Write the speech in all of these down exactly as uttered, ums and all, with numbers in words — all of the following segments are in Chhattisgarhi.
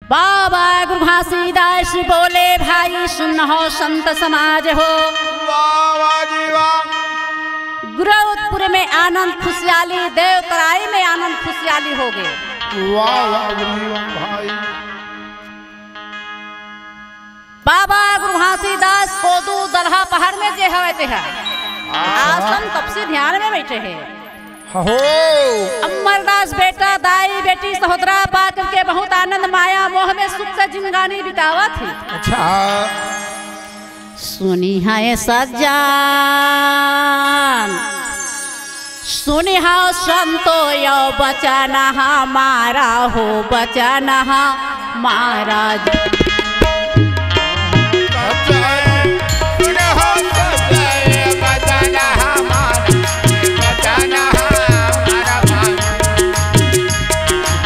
बाबा गुरु घासीदास बोले, भाई सुन हो संत समाज हो। वाह, वाह जी, वाह। गिरौदपुर में आनंद खुशहाली, देवतराई में आनंद खुशहाली हो गए। वाह, वाह, गुरु जी, वाह भाई। बाबा गुरु घासीदास कोदू दलहा पहाड़ में जे हवे ते है। आश्रम तपसी ध्यान में बैठे हैं। हो। अमरदास बेटा, दाई, बेटी, सहोदरा पा करके बहुत आनंद, माया, मोह में सुख से जिंदगानी बितावत हे। अच्छा। सुनी है सज्जन, सुनी हो संतो यो बचन हमारा हो, बचन हमारा।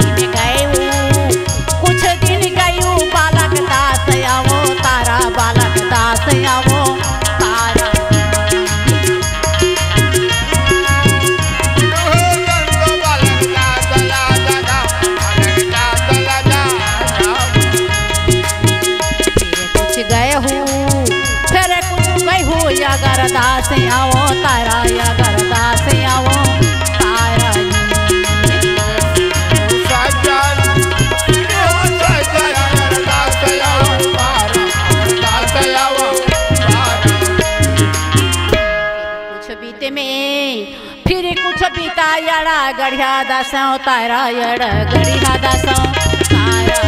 दिन गए ऊ, कुछ दिन गए ऊ, बालक दास आवो तारा, बालक दास आवो तारा। फिर कुछ गए हूँ, फिर कुछ गए हूँ, अगर दास आवो तारा, अगर दास आवो तारा। कुछ बीते में फिर कुछ बीता, यड़ा गढ़िया दसों तारा, यड़ा गढ़िया दसों तारा।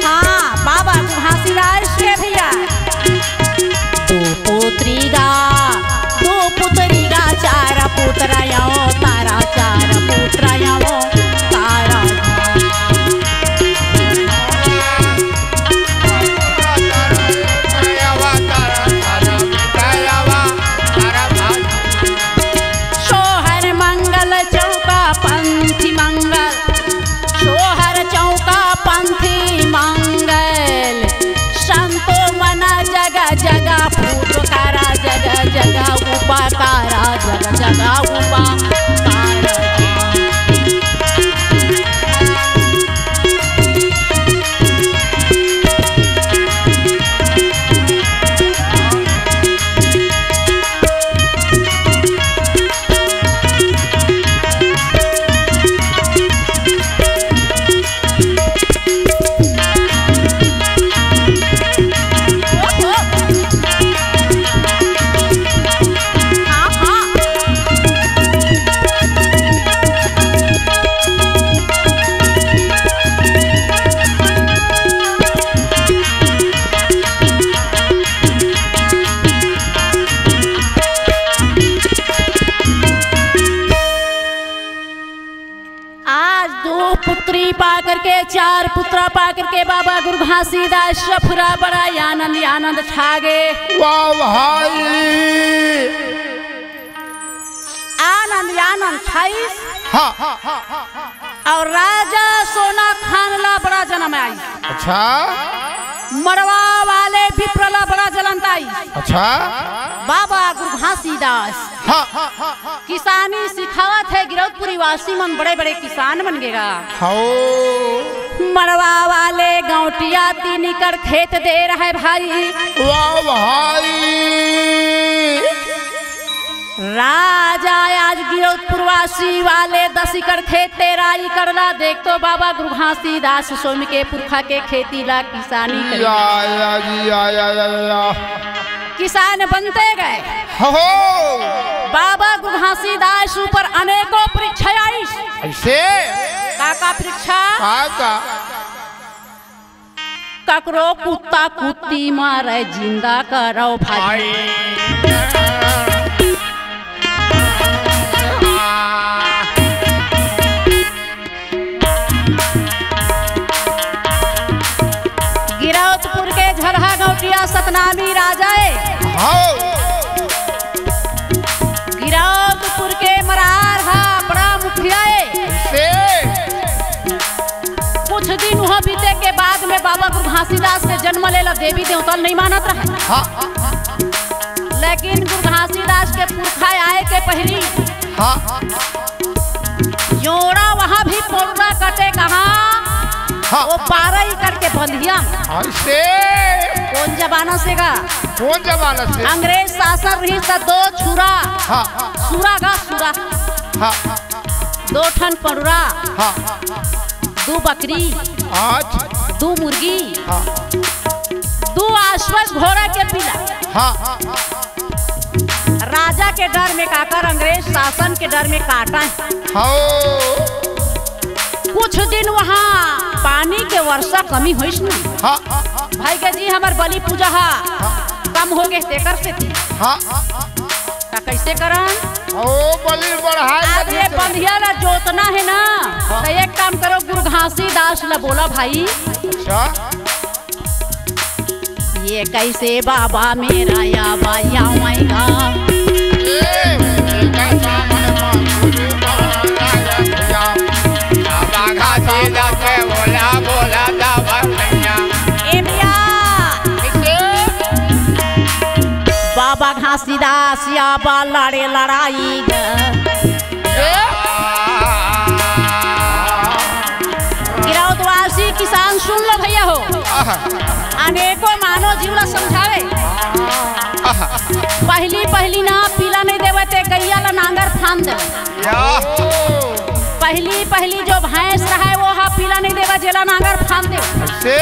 हाँ, बाबा घासीदास के भैया। दो पुत्री गा, दो पुत्री गा, चार पुत्र यो तारा, चार पुत्र यो तारा। सोहर मंगल चौका पंथी मंगल, सोहर चौका पंथी मंगल। संतो मना जगा जगा फूटकारा, जगा जगा उपकारा, जगा जगा उपकारा। आज दो पुत्री पा करके, चार पुत्रा पा करके बाबा गुरु घासीदास सफुरा बड़ा आनंद, आनंद छा गे। वाह भाई। आनंद, आनंद छाइस। हाँ। और राजा सोना खान ला बड़ा जनम आइस। अच्छा। मड़वा वाले विप्र ला बड़ा जलंत आइस। अच्छा। बाबा गुरु घासीदास। हाँ। किसानी सिखावत हे, गिरौदपुरी वासी मन बड़े बड़े किसान बन गेगा। हौ। मड़वा वाले गौटिया तीन एकड़ खेत दे रहे भाई। वाह भाई। राजा आज गिरौदपुर वासी वाले दस एकड़ खेत तेरा एकड़ ला देख तो बाबा गुरु घासीदास सोम के पुरखा के खेती ला किसानी करे। या, या जी, या, या, या, या। किसान बनते गए। हो, हो। बाबा गुरु घासीदास ऊपर अनेकों परीक्षा आई। ऐसे? का का परीक्षा? का का? ककरो कुत्ता कुत्ती मारे जिंदा करो भाई। आई। गिरौदपुर के झरहा गौटिया सतनामी राजा ए। हाँ। गिरौदपुर के मरार हा बड़ा मुखिया ए। से। कुछ दिन वहाँ बीते के बाद में बाबा गुरु घासीदास के जन्म लेला देवी देवता नहीं मानत रहे। हाँ। लेकिन गुरु घासीदास के पुरखा आए के पहिली हाँ। जोड़ा वहाँ भी पौड़ा कटे कहाँ? हाँ। वो बारह एकड़ के बंधिया। ऐसे? कौन जमाना से गा? कौन जमाना से? अंग्रेज शासन रही त दो छुरा। हाँ। सुरा गा, सुरा। हाँ। दो ठन पड़ुरा। हाँ। दू बकरी। आज। दू मुर्गी। हाँ। दू आश्वस घोड़ा के पीला। हाँ। राजा के डर में काकर, अंग्रेज शासन के डर में काटा है। हाँ। कुछ दिन वहाँ पानी के वर्षा कमी होइस न। हाँ। भाई के जी हमर बलि पूजा हा हाँ। कम हो गए तेकर से थी। हाँ। त कैसे करन? ओ बलि बढ़ाए आज ये बंधिया ला जोतना है ना, हाँ। त एक काम करो, गुरु घासीदास ला बोला भाई। अच्छा। ये कैसे बाबा मेरा या बाया आएगा? ए, ये कैसा मन मा गुरु महाराज भैया। बाबा घासीदास के बोला, बोला, बाबा भैया। ए भैया। कैसे? बाबा घासीदास या बा लड़े लड़ाई ग। ए? गिरौदवासी किसान सुन लो भैया हो। आहा। अनेकों मानव जीव ला समझावे। आहा। पहली, पहली ना पीला नहीं देवे ते गैया ला नांगर फान देवे। या। पहली, पहली जो भैंस रहे वो हा पीला नहीं देवे जेला नांगर फान देवे। से?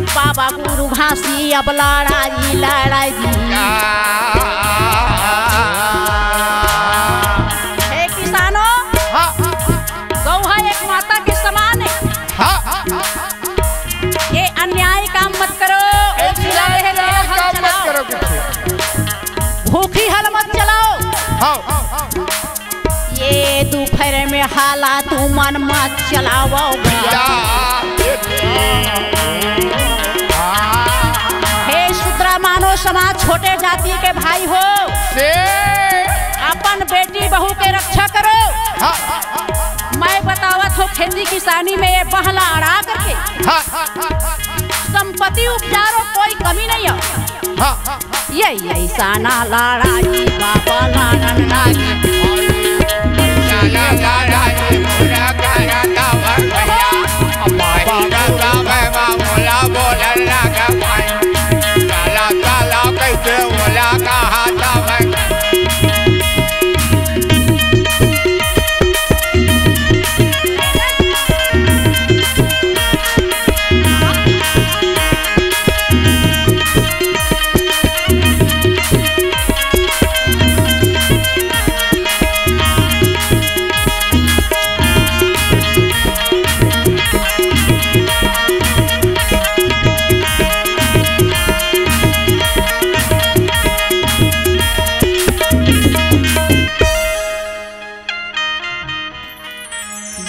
बाबा गुरु घासी अब लड़ाई लड़ाई। हे किसानों, हाँ। गौ है एक माता के समान है। हाँ। ये अन्याय काम मत करो। ये वो खिला रहे तेरा हल काम मत चलाओ। करो कुछ। भूखी हल मत चलाओ। हाँ। ये दोपहर में हाला तुमन मत चलाओ। या। हे शूद्रा मानव समाज, छोटे जाति के भाई हो, से अपन बेटी बहू के रक्षा करो। हाँ। मैं बतावत हो, खेती किसानी में ये बहला अड़ा करके हाँ। संपत्ति उपजारो, कोई कमी नहीं है। हाँ। ये ऐसा ना लड़ाई बाबा लड़न लागी। ऐसा ना लड़ाई पूरा करता भैया। बाबा का बाबा बोला बोलन लागा भाई। काला काला कैसे बोला कहा था भाई।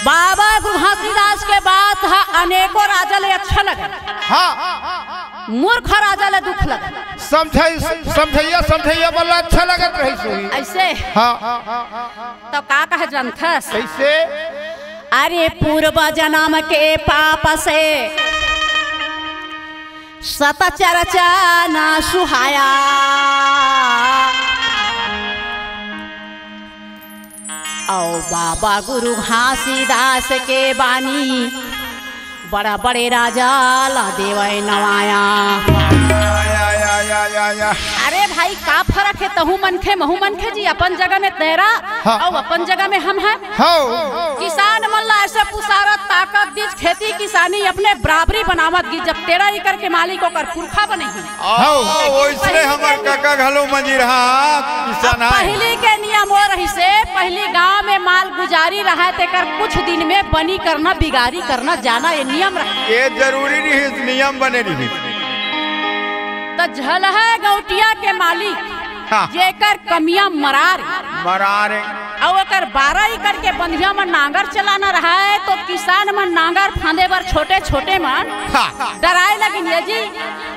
बाबा गुरु घासीदास के बात ह अनेकों राजा ले अच्छा लगे, हाँ। मूर्ख राजा ले दुख लगे। समझई-, समझइया, समझइया बोला अच्छा लगत रही सोई। ऐसे? हाँ। तो का कहे जानथस? कैसे? अरे पूर्व जन्म के पाप से सत चर्चा ना सुहाया। अउ बाबा गुरु घासीदास के बानी, बड़ा बड़े राजा ला देवय नवाया। या, या, या, या, या। अरे भाई, का फरक हे? तहू मनखे, महू मनखे जी, अपन जगह में तेरा हाँ। अउ अपन जगह में हम हैं। हौ। किसान मन ला ऐसे पुसारत ताकत दीज, खेती किसानी अपने बराबरी बनावत गी, जब तेरा एकड़ के मालिक ओकर पुरखा बने ही। हौ। वैसने हमर कका घलो मंजी रहा, किसान अब आय। पहिली के नियम वो रहिसे, पहिली गांव में माल गुजारी रहा, तेकर कुछ दिन में बनी करना, बिगारी करना, जाना ये नियम रहा। ये जरूरी रहिस, नियम बने रहिस। त झलहा गौटिया के मालिक हाँ। जेकर कमिया मरार हे। मरार हे। अउ ओकर बारह एकड़ के बंधिया म नांगर चलाना रहय, तो किसान मन नांगर फांदे बर छोटे-छोटे मन हाँ। डराय लगिन। ये जी,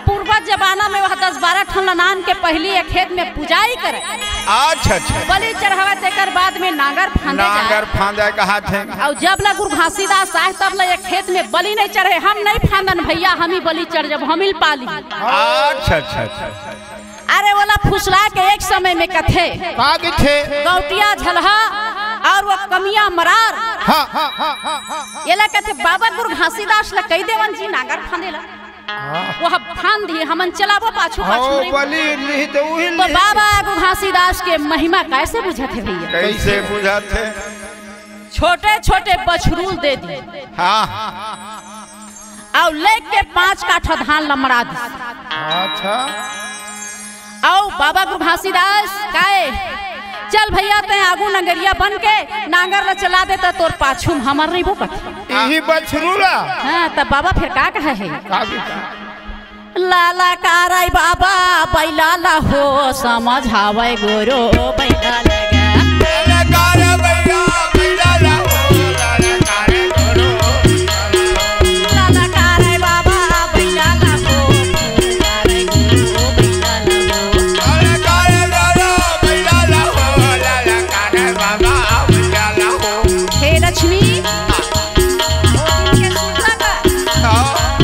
पूर्वज जमाना में वह दस बारह ठन लनान के पहिली एक खेत में पुजाई करे। अच्छा, अच्छा। बलि चढ़ावय, तेकर बाद में नांगर फांदे जाय। नांगर फांदे कहाथे। अउ जब ल गुरु घासीदास आय, तब ल एक खेत में बलि नहीं चढ़े, हम नहीं फांदन भैया, हम ही बलि चढ़ जब हम ही पाली। अच्छा, अच्छा, अच्छा, अच्छा। अरे, ओला फुसला के एक समय में कथे, का कथे? गौटिया झलहा और वो कमिया मरार। हाँ, हाँ, हाँ, हाँ, हाँ, हाँ। एला कथे, "बाबा गुरु घासीदास ला कहि देवन जी, नांगर फांदे ला।" हाँ। वो हम फांद दिए, हमन चलाबो पाछू, पाछू ओ, नहीं। बलि लिही तो उही तो लिही। बाबा गुरु घासीदास के महिमा कैसे बुझत हे भैया? कैसे बुझत हे? छोटे छोटे बछरू ल दे दी। हाँ। अउ लेके पांच काठा धान ल मड़ा दी। अच्छा। अउ बाबा गुरु घासीदास कहे, "चल भैया, तैं आगू नंगरिया बन के नांगर ल चला दे, त तोर पाछू म हमर रहिबो कथे।" इही बछरू ला? हाँ, त बाबा फिर का कहे हे? का कहे? लाला कारय बाबा बैला ला हो, समझावय गुरु बैला लगा। लाला कारय बैला, बैला ला हो, लाला कारय गुरु। लाला कारय बाबा बैला ला हो, कारय गुरु बैला ला हो। लाला कारय बैला, बैला ला हो, लाला कारय बाबा बैला ला हो। हे लक्ष्मी, ओ दिन के सुरता का। हाँ।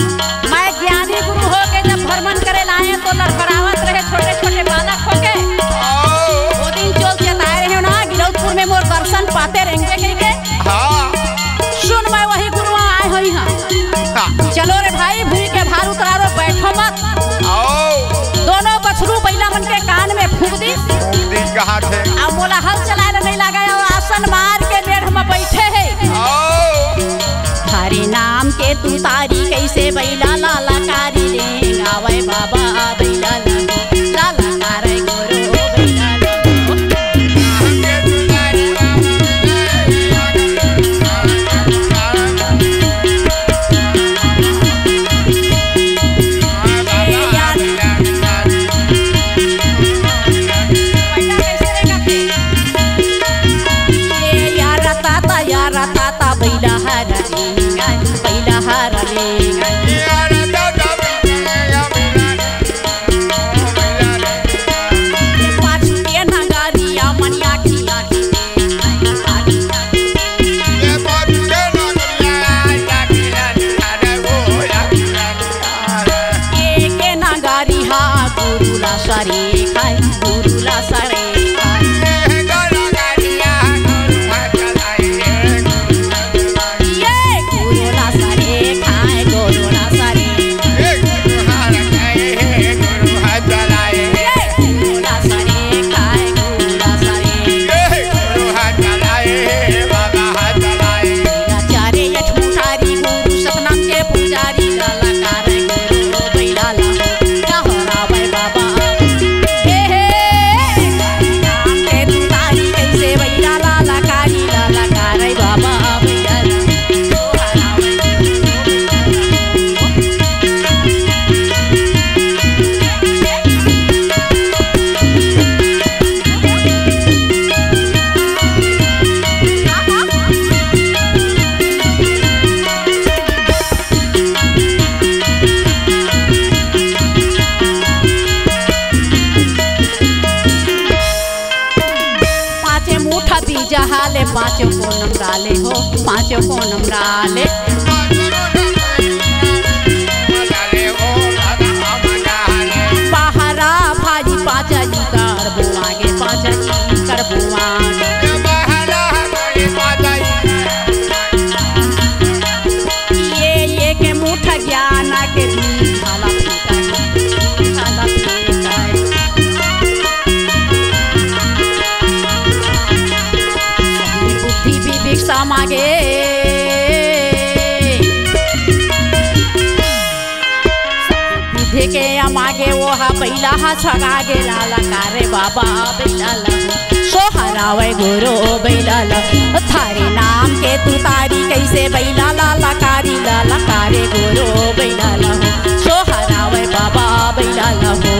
मैं ज्ञानी गुरु होके जब भ्रमण करे लाए तो लड़खड़ावत रहे छोटे छोटे बालक होके। हाँ। ओ दिन चोल चेताए रहे ना, गिरौदपुर में मोर दर्शन पाते रहेंगे कहिके। हाँ। सुन, मैं वही गुरुआ आए होई हाँ। हाँ। चलो रे भाई, भूमि के भार उतारो, बैठो मत। आओ। दोनों बछरू बैला मन के कान में फूंक दी। फूंक दी कहा थे। अब मोला हल चलाए ले नहीं लगा, और आसन मार के मेढ़ में बैठे हे। आओ। हरे नाम के तू तारी कैसे बैला लाला कारी रे, गावय बाबा बैला ला, लाला कारय गुरु बैला ला। ए यार ताता, यार ताता, बैला हर रे, बैला हर रे। पाछू के नगरिया मनिया की आँखी। के नगारी हा गुरु ला सरे खाय, गुरु ला सरे खाय। ये गुरु ला सरे खाय, गुरु ला सरे। ये गुरु ला सरे खाय, गुरु ला सरे। चलाए बाबा, हाथ चलाए। चारे यठ मुठारी गुरु सतनाम के पुजारी, लाला कारय गुरु बैला ला, लहरावय बाबा। हे, हे, नाम के तुतारी कैसे बैला लाला कारी, लाला कारय बाबा बैला ला, लहरावय गुरु बैला ला। पाँचे मुठा बीजा हाले, पाँचों कोनम डाले हो, पाँचों कोनम डाले। पहरा भाई पाँच जी कर बुआगे, पाँच जी कर बुआगे। ये, ये के मुठ ज्ञान के बीज भाला फेंका है, भाला फेंका है। बुद्धि विवेक समागे। विधि के अमागे ओहा बैला हा छगागे, लाला कारय बाबा बैला ला, सोहरावय गुरु बैला ला। थारे नाम के तुतारी कैसे बैला लाला कारी, लाला कारय गुरु बैला ला, सोहरावय बाबा बैला ला हो।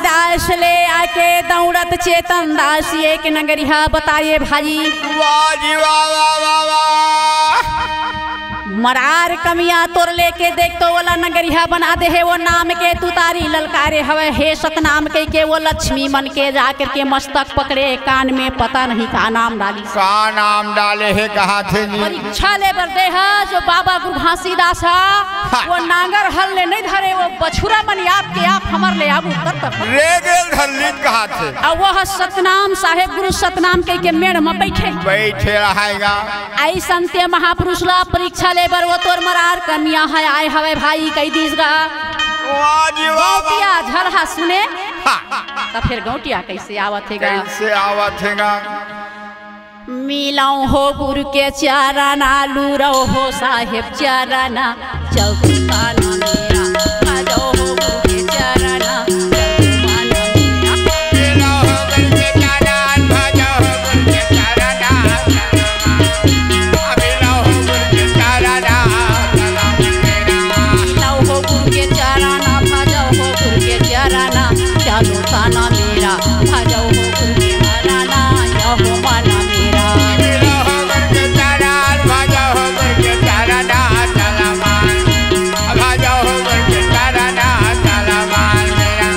दास ले आके दौड़त चेतन दास एक नगरिहा बताए भाई। वाह जी वाह, वाह, वाह, वाह। मरार कमिया तोर लेके देख तो ओला नगरिहा बना दे हे, वो नाम के तुतारी ललकारे हवे, हे सतनाम कहिके वो लक्ष्मी मन के जाकर के मस्तक पकड़े, कान में पता नहीं का नाम डाली। का नाम डाले हे कहाथे जी? परीक्षा ले बर दे हा जो बाबा गुरु घासीदास हा, हाँ। वो नांगर हल ले नहीं धरे, वो बछुरा मन आप के आप हमर ले आबू तब तक। रेगेल धर लीन कहाथे। अउ वो हा सतनाम साहेब गुरु सतनाम कहिके मेड़ म बैठे। बैठे रहेगा। अइसन ते महापुरुष ला परीक्षा ले बर वो तोर मरार कनिया हे आए हवे भाई कहि दीस गा। वाह जी वाह, वाह। गौटिया झलहा सुने। हाँ। त फेर गौटिया कइसे आवत हे गा? कइसे आवत हे गा? मिलौं हो गुरु के चरना, लूरौं हो साहेब चरना, चौथी पाना मेरा, भजौं हो गुरु के चरना, चौथी पाना मेरा। मिलौं हो गुरु के चरना, भजौं हो गुरु के चरना, मिलौं हो गुरु के चरना, मिलौं हो गुरु के चरना, भजौं हो गुरु के चरना, चलो ताना मेरा, भजौं हो गुरु के मरना, यहो मन मेरा। मिलौं हो गुरु के चरना, भजौं हो गुरु के चरना, चला मान, भजौं हो गुरु के चरना, चला मान मेरा।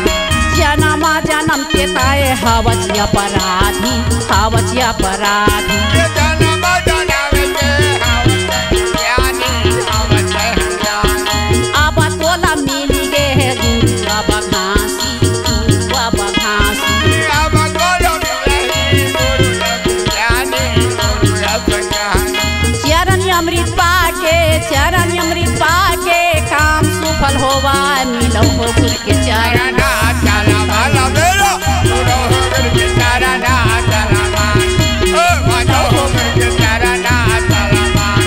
जन्म जन्म के ताए हवच अपराधी, हवच अपराधी। ये जन्म जन्म के हवच ज्ञानी, हवच ज्ञानी। अब तोला मिल गे हे गुरु, अब घासी, अब घासी। अब तोला मिल गे गुरु, ज्ञानी गुरु, अब ज्ञानी। चरण अमृत पाके, चरण अमृत पाके, काम सुफल होवा, मिलौं हो गुरु के चरना। चला भला बेरो, मिलौं हो गुरु के चरना, चला मान। ओ, भजौं हो गुरु के चरना, चला मान।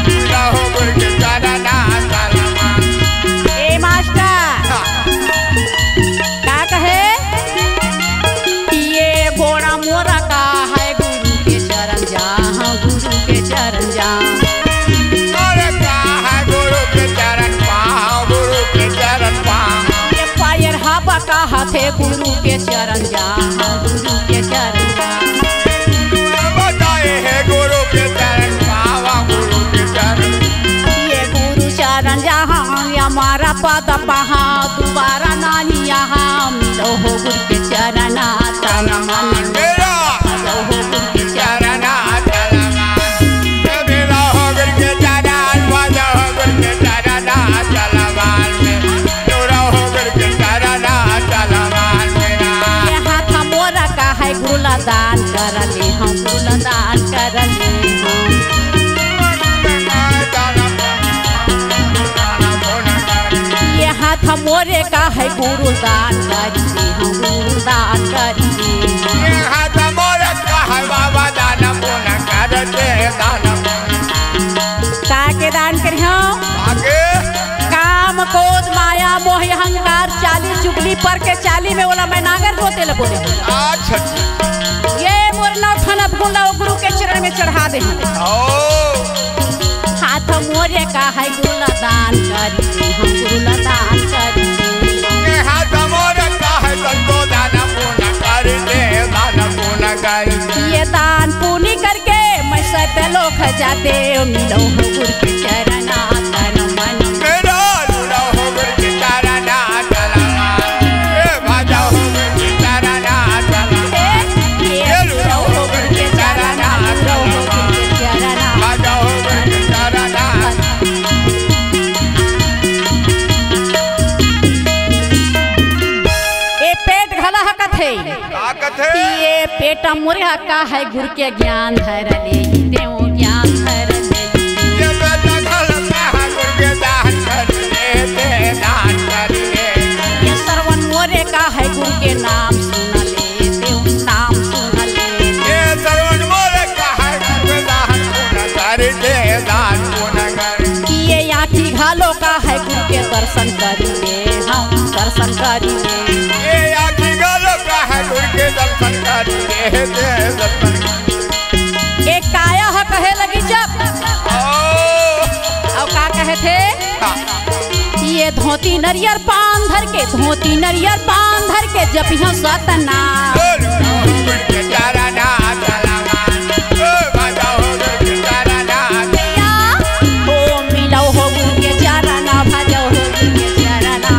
मिलौं हो गुरु के चरना, चला मान। ए मास्टर, हाँ। का कहे? ये गोड़ा मोरा का है गुरु के चरण जा, हाँ, गुरु के चरण जा। अरे का है गुरु के चरण पाओ, गुरु के चरण पाओ। ये पायर हवा का हाथे गुरु के चरण जा, हाँ, गुरु के चरण जा। बताए है गुरु के चरण पावा, गुरु के चरण। ये गुरु चरण जहाँ, हमारा पद पहा, दोबारा नानी यहाँ, मिलौं हो गुरु के चरना, तन मन मेरा। मिलौं हो गुरु के चरना, तन मन। मिलौं हो गुरु के चरण, भजौं हो गुरु के चरना, चला मान में। मिलौं हो गुरु के चरना, चला मान मेरा। ये हाथ मोरा का है गुरु ला दान कर ले हम, गुरु ला दान कर ले हम। ये हाथ मोरे का है गुरु दान करी दे हम, गुरु दान करी दे। ये हाथ मोरे का है बाबा दान पुण्य कर दे, दान पुण्य। का के दान करी हम? आगे। काम, क्रोध, माया, मोह, अहंकार, चाली चुगली पर के चाली में ओला मैं नांगर जोते ले बोले। अच्छा। ये मोर नौ ठन अवगुण ला ओ गुरु के चरण में चढ़ा दे। ओ। हाथ मोरे का है गुरु ला दान करी दे, हम गुरु ला दान करी दे। ये हाथ मोरे का है संतो दान पुण्य करी दे, दान पुण्य करी दे। ये दान पुण्य करके मैं सत्य लोक जाते, मिलौं हो गुरु के चरना तन मन। मेरा जुड़ा हो गुरु के चरना तन मन। ए, भजौं हो गुरु के चरना तन मन। ए, ये जुड़ा हो गुरु के चरना, जुड़ा हो गुरु के चरना। भजौं हो गुरु के चरना। ए पेट घला हकत हे। का कथे? कि ये पेट मुर्गा का है गुरु के ज्ञान धर ले, देव ज्ञान धर ले। ये बेटा घल का है गुरु के दान कर ले, दे दान कर ले। ये श्रवण मोरे का है गुरु के नाम सुन ले, देव नाम सुन ले। ये श्रवण मोरे का है गुरु के दान पुण्य कर दे, दान पुण्य कर। कि ये आँखी घालो का है गुरु के दर्शन करी ले, हम दर्शन करी ले। ये आँखी घालो का है गुरु के दर्शन करी ले, दे दर्शन। एक काया ह कहे लगी जब। ओ। अउ का कहे थे? हाँ। कि ये धोती नरियर पान धर के, धोती नरियर पान धर के जपिहौं सतना। ओ मिलौ हो गुरु के चरना, भजौ हो गुरु के चरना।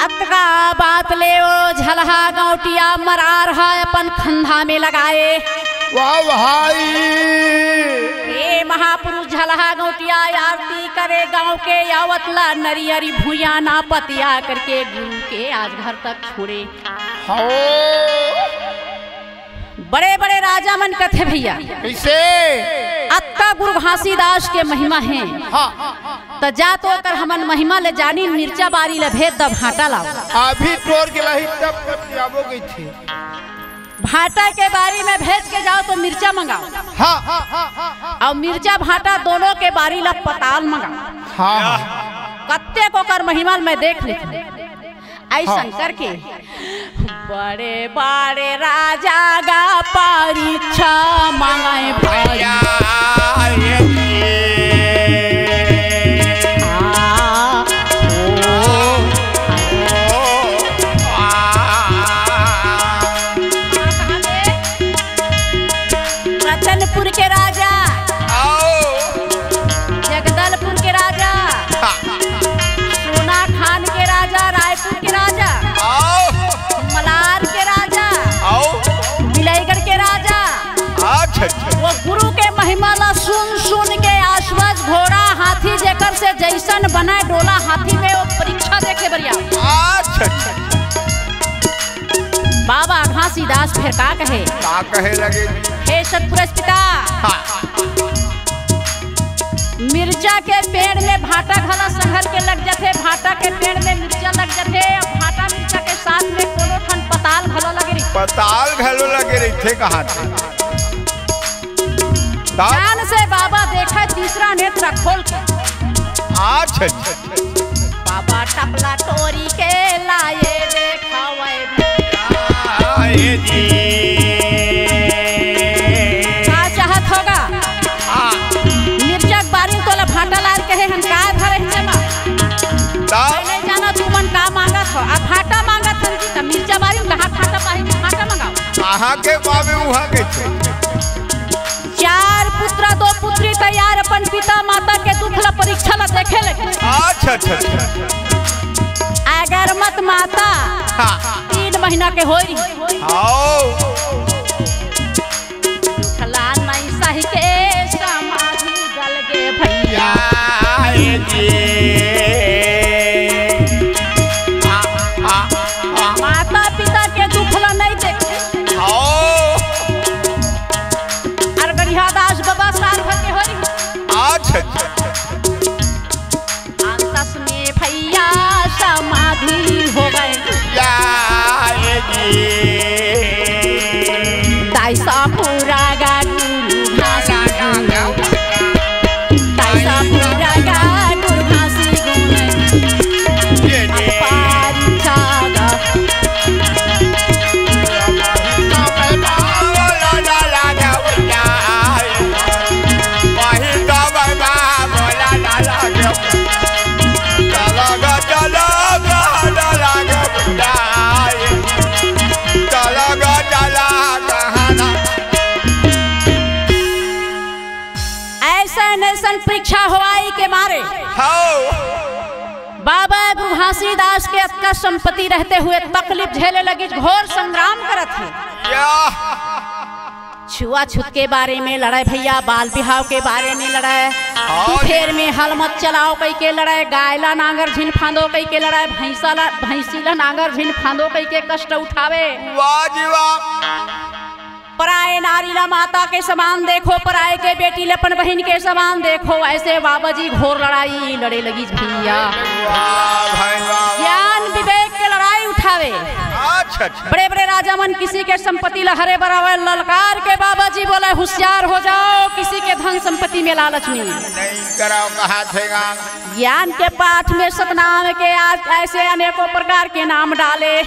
अतका बात ले ओ झलहा गौंटिया मरार हा अपन खंधा में लगाए। वाह भाई। हे महापुरुष झलहा गौंटिया आरती करे गांव के, आवत ला नरियरी भुइयां ना पतिया करके गुरु के आज घर तक छोड़े। हो। बड़े बड़े राजा मन कथे भैया। कइसे? अतका गुरु घासीदास के महिमा हे। हाँ। त जा तो ओकर हमन महिमा ले जानी, मिर्चा बारी ले भेज द भाटा लाव। अभी तोर के लाही तब कब जाबो कइथे। भाटा के बारी में भेज के जाव तो मिर्चा मंगाव। हाँ। अउ मिर्चा भाटा दोनों के बारी ला पताल मंगाव। हाँ। कत्ते को कर महिमा ल मैं देख लेथंव। अइसन करके बड़े बड़े राजा गा परीक्षा मांगे भैया। आ, ओ, आ। रतनपुर के राजा, आओ। जगदलपुर के राजा, हाँ। सोना खान के राजा, रायपुर के राजा, आओ। मलार के राजा, आओ। बिलाईगढ़ के राजा। अच्छा, अच्छा। वो गुरु के महिमा ला सुन सुन के अश्वज घोड़ा हाथी जेकर से जइसन बने डोला हाथी में वो परीक्षा देखे बरिया। अच्छा, अच्छा। बाबा घासीदास फेर का कहे? का कहे लगे? हे सतपुरुष पिता, हाँ। मिर्चा के पेड़ में भाटा घला संघर के लग जथे, भाटा के पेड़ में मिर्चा लग जथे, अब भाटा मिर्चा के साथ में कोनो ठन पताल घलो लगे रही। पताल घलो लगे रहिथे कहा थे। तब? ध्यान से बाबा देखा तीसरा नेत्र खोल के। अच्छा, अच्छा। बाबा टपला टोरी के लाए देखावे। आए जी। का चाहत होगा? हाँ। मिर्चा के बारी में तोला भाटा लाल कहे हन, का धरे हन जमा? तब? नहीं जाना तुमन का मांगत हो, आ भाटा मांगत हन जी, त मिर्चा बारी में कहा भाटा पाही, भाटा मंगाओ। कहाँ के बाबे उहाँ के थे? चार पुत्र, दो पुत्री तैयार, अपन पिता माता के दुख ला परीक्षा ला देखे लगे। अच्छा, अच्छा, अच्छा। अगर मत माता हाँ। तीन महीना के होई। आओ। दुख ला नहीं सही के समाधि गल गे भैया। आए जी। आ, आ, आ। माता पिता के दुख ला नहीं देखे। आओ। अर गढ़िया दास बाबा साल भर के होई। अच्छा, अच्छा, अच्छा। अंतस में भैया समाधि हो गए। जय जी। दाई सा पूरा गा गुरु घासी गुरु। दाई सा पूरा गा गुरु घासी गुरु। ये जी। पारी छागा। ऐसन ऐसन परीक्षा होवाई के मारे हाँ। बाबा गुरु घासीदास के अतका संपत्ति रहते हुए तकलीफ झेले लगी, घोर संग्राम करत हे। या। छुआछूत के बारे में लड़े भैया, बाल बिहाव के बारे में लड़े, हाँ। तू फेर में हल मत चलाओ कहि के लड़े, गाय ला नांगर झिन फांदो कहि के लड़े, भैंसा ला, भैंसी ला नांगर झिन फांदो कहि के कष्ट उठावे। वाह जी वाह। पराए नारी ला माता के समान देखो, पराए के बेटी ला अपन बहिन के समान देखो। ऐसे बाबा जी घोर लड़ाई लड़े लगिस भैया। वाह भाई वाह, वाह। ज्ञान विवेक के लड़ाई उठावे। अच्छा, अच्छा। बड़े बड़े राजा मन किसी के संपत्ति ला हरे बर आवय, ललकार के बाबा जी बोले, "होशियार हो जाओ, किसी के धन संपत्ति में लालच नहीं।" नहीं कराओ, कहा थे गा। ज्ञान के पाठ में सतनाम के आज ऐसे अनेकों प्रकार के नाम डाले।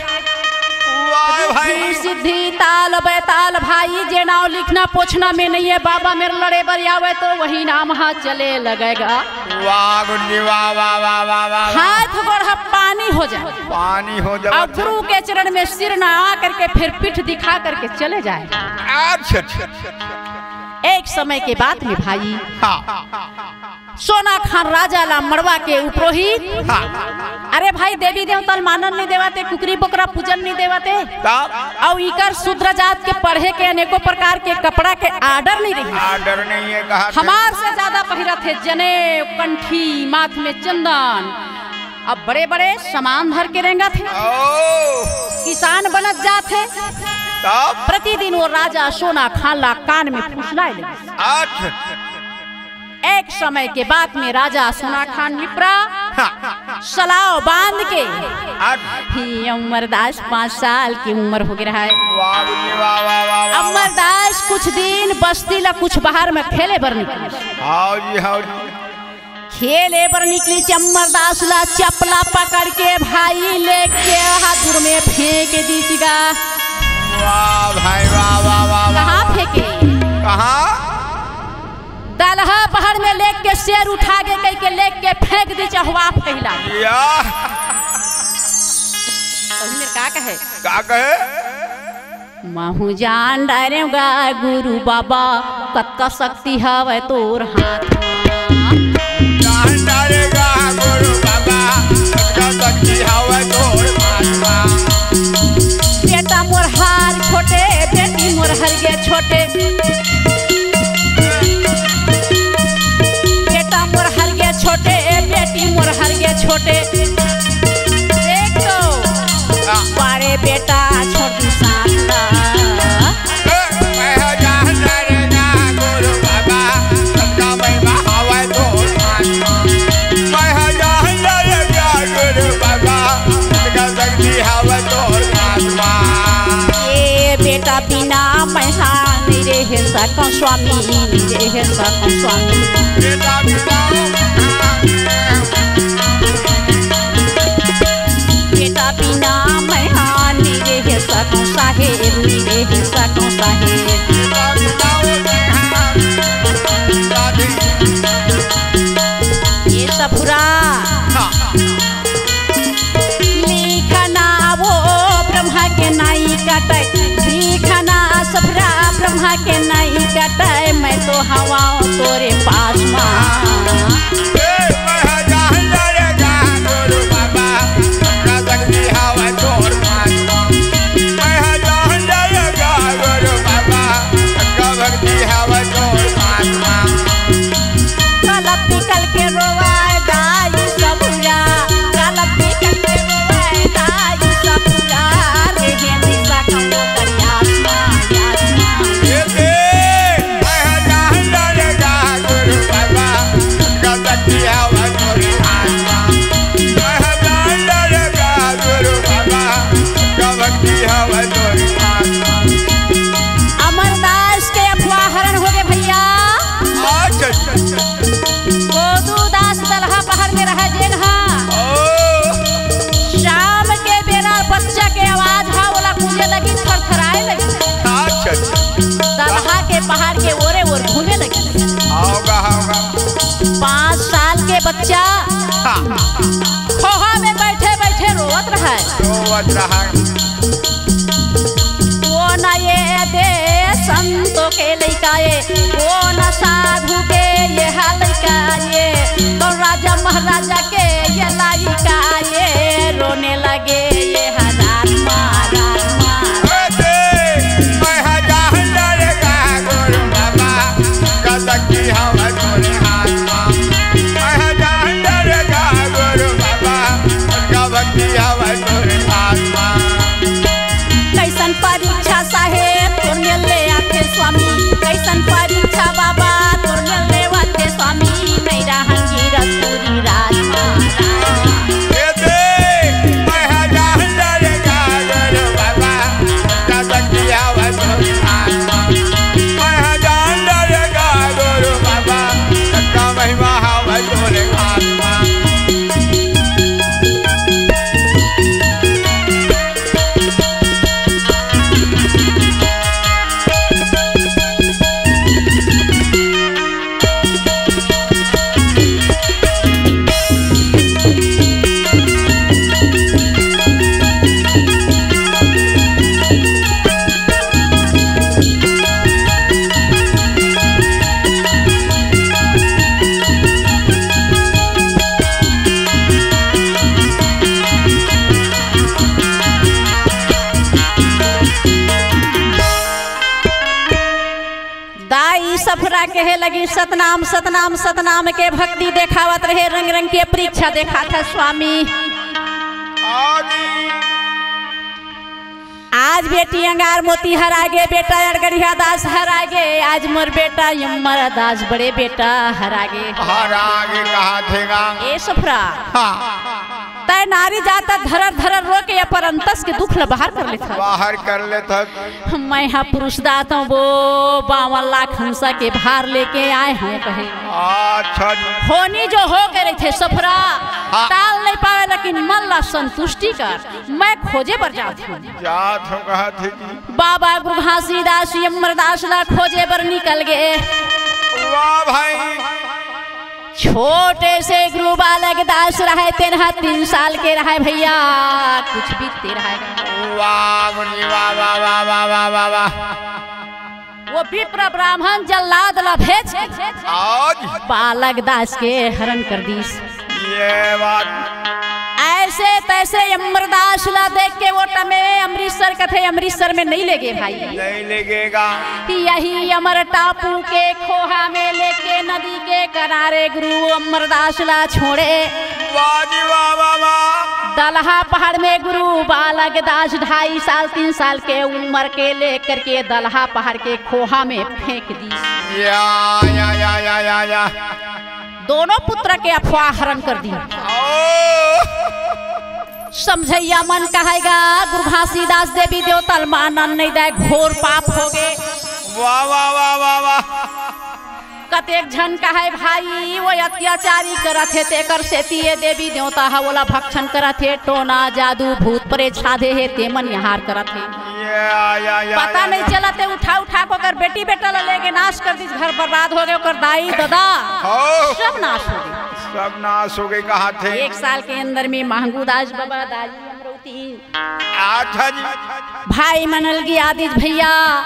वाह भाई। रिद्धि, सिद्धि, ताल, बैताल, भाई, जे नाम लिखना पोछना में नहीं है, बाबा मेर लड़े बर आवे तो वही नाम हा चले लगेगा। वाह गुरुजी, वाह, वाह, वाह, वाह, वाह। हाथ गोड़ हा पानी हो जाए। पानी हो जाए। और गुरु के चरण में सिर नवा करके फिर पीठ दिखा करके चले जाए। अच्छा, अच्छा, अच्छा, अच्छा। एक समय के बात में भाई, हाँ। सोना खान राजा ला मड़वा के उपरोहित। हाँ। अरे भाई, देवी देवता ल मानन नहीं देवत हे, कुकरी बोकरा पूजन नहीं देवत हे। तब? अउ इकर शूद्र जात के पढ़े के अनेकों प्रकार के कपड़ा के order नहीं रही। Order नहीं है, कहा थे? हमार से ज्यादा पहिरत हे जनेव, कंठी, माथ में चंदन, अब बड़े बड़े सामान धर के रेंगत हे। ओ। किसान बनत जात हे। तब? प्रतिदिन वो राजा सोना खान ला कान में फुसलाए लगिस। अच्छा। एक समय के बात में राजा सोना खान निपरा, हाँ। सलाव बांध के, हाँ। ही अमरदास पाँच साल की उम्र हो गया है। वाह, वाह, वाह, वाह, वाह। अमरदास कुछ दिन बस्ती ला कुछ बाहर में खेले बर निकलिस। हाँ जी, हाँ जी। खेले बर निकलिस, अमरदास ला चपला पकड़ के भाई लेके हाथुर में फेंक दिस गा। वाह भाई, वाह, वाह, वाह, वाह। कहाँ फेंके? कहाँ? दलहा पहाड़ में लेके शेर उठा के कहि के लेके फेंक दिस चहुआ फैला। या। तभी मेरे का कहे? का कहे? महूँ जान डारेंव गा गुरु बाबा, कतका शक्ति हवय तोर हाथ म। जान डारेंव गा गुरु बाबा, कतका शक्ति हवय तोर हाथ म। बेटा मोर हर छोटे, बेटी मोर हर गे छोटे। बेटा मोर हर गे छोटे, बेटी मोर हर गे छोटे। देख तो, हाँ। बारे बेटा छोटू साथ ला। ए, मैं हा जान डारेंव गा गुरु बाबा, सबका महिमा हवय तोर हाथ म। मैं हा जान डारेंव गा गुरु बाबा, सबका शक्ति हवय तोर हाथ म। ए बेटा बिना मैं हा नइ रहे सकंव स्वामी, नइ रहे सकंव स्वामी। बेटा बिना, बेटा बिना मैं हा नइ रहे सकंव साहेब, नइ रहे सकंव साहेब। ए सफुरा। हाँ। लिखना वो ब्रह्मा के नाई कटय, लिखना सफरा ब्रह्मा के नाई कटय, मैं तो हवंव तोरे पास मा। ए, मैं हा जान डारेंव गा गुरु बाबा, सबका शक्ति हवय तोर पास मा। मैं हा जान डारेंव गा गुरु बाबा, सबका भक्ति हवय तोर पास मा। कलप निकल के रोवाए दाई सफुरा, कलप निकल के रोवाए दाई सफुरा, रे हे निशा कमो करिया आसमा, आसमा। ए दे, मैं हा जान डारेंव गा गुरु बाबा, का शक्ति हवय तोर हाथ म। मैं हा जान डारेंव गा गुरु बाबा, का भक्ति हवय तोर हाथ म। अमरदास के अफवाहरण हो गे भैया। अच्छा, अच्छा, अच्छा। गोदू दास दलहा पहाड़ में रहा जेन हा। ओ। शाम के बेरा बच्चा के आवाज हा, ओला गूंजे लगी, थरथराए लगी। अच्छा, अच्छा। दलहा के पहाड़ के ओरे ओर घूमे लगी। होगा, होगा। पाँच साल के बच्चा हाँ। खोहा में बैठे बैठे रोवत रहा। रोवत रहा। वो ना ये दे संतों के लइका ये, वो ना साधु के ये हा लइका ये, तो राजा महाराजा के ये लइका ये, रोने लगे ये हा रात मा, रात मा। ए दे, मैं हा जान डारेंव गा सफरा कहे लगी, "सतनाम, सतनाम, सतनाम के भक्ति देखावत रहे, रंग रंग के परीक्षा देखात हे स्वामी।" आदि। आज बेटी अंगार मोती हरागे, बेटा अड़गड़िया दास हरागे, आज मोर बेटा यमर दास बड़े बेटा हरागे। हरागे कहा थेगा। ए सफरा। हाँ। तय नारी जात धरर धरर रो के अपन अंतस के दुख ल बाहर कर लेथस। बाहर कर लेथस। मैं हा पुरुष दात हूँ वो, बावन लाख हंसा के भार लेके आए हूँ कहे। अच्छा जी। होनी जो हो के रहिथे सफरा, हाँ। टाल नहीं पावे, लेकिन मन ला संतुष्टि कर, मैं खोजे बर जात हूँ। जात हूँ कहा थे जी। बाबा गुरु घासीदास यमरदास ला खोजे बर निकल गे। वाह भाई। छोटे से गुरु बालक दास रहे, तेन हा तीन साल के रहे भैया, कुछ बीतते रहे। वाह मुनि, वाह, वाह, वाह। वो विप्र ब्राह्मण जल्लाद ला भेज के आज बालक दास के हरण कर दीस। ये बात। ऐसे तैसे यमरदास ला देख के वो टमे अमृतसर कथे, अमृतसर में नहीं लेगे भाई। नहीं लेगेगा। यही अमर टापू के खोहा में लेके नदी के किनारे गुरु अमरदास ला छोड़े। वाह जी वाह, वाह, वाह। दलहा पहाड़ में गुरु बालक दास ढाई साल, तीन साल के उम्र के लेकर के दलहा पहाड़ के खोहा में फेंक दी। या, या, या, या, या, या। दोनों पुत्र के अफवाह हरण कर दी। ओ। समझैया मन कहेगा, गुरु घासीदास देवी देवता ल मानन नहीं दे, घोर पाप हो गे। वाह, वाह, वाह, वाह, वाह। कतेक झन कहे, भाई, वो अत्याचारी करत हे, तेकर सेती ये देवी देवता ह ओला भक्षण करत हे, टोना, जादू, भूत, प्रेत साधे हे, तेमन यहार करत हे। या, या, या, पता या, नहीं या। चलत हे, उठा, उठा को अगर बेटी बेटा ला लेके नाश कर दीस, घर बर्बाद हो गे, ओकर दाई, ददा, हो। सब नाश हो गे। सब नाश हो गे, कहा थे। एक साल के अंदर में महंगू दास बाबा, दाई अमरौती। अच्छा जी। भाई मनल गी आदिज भैया,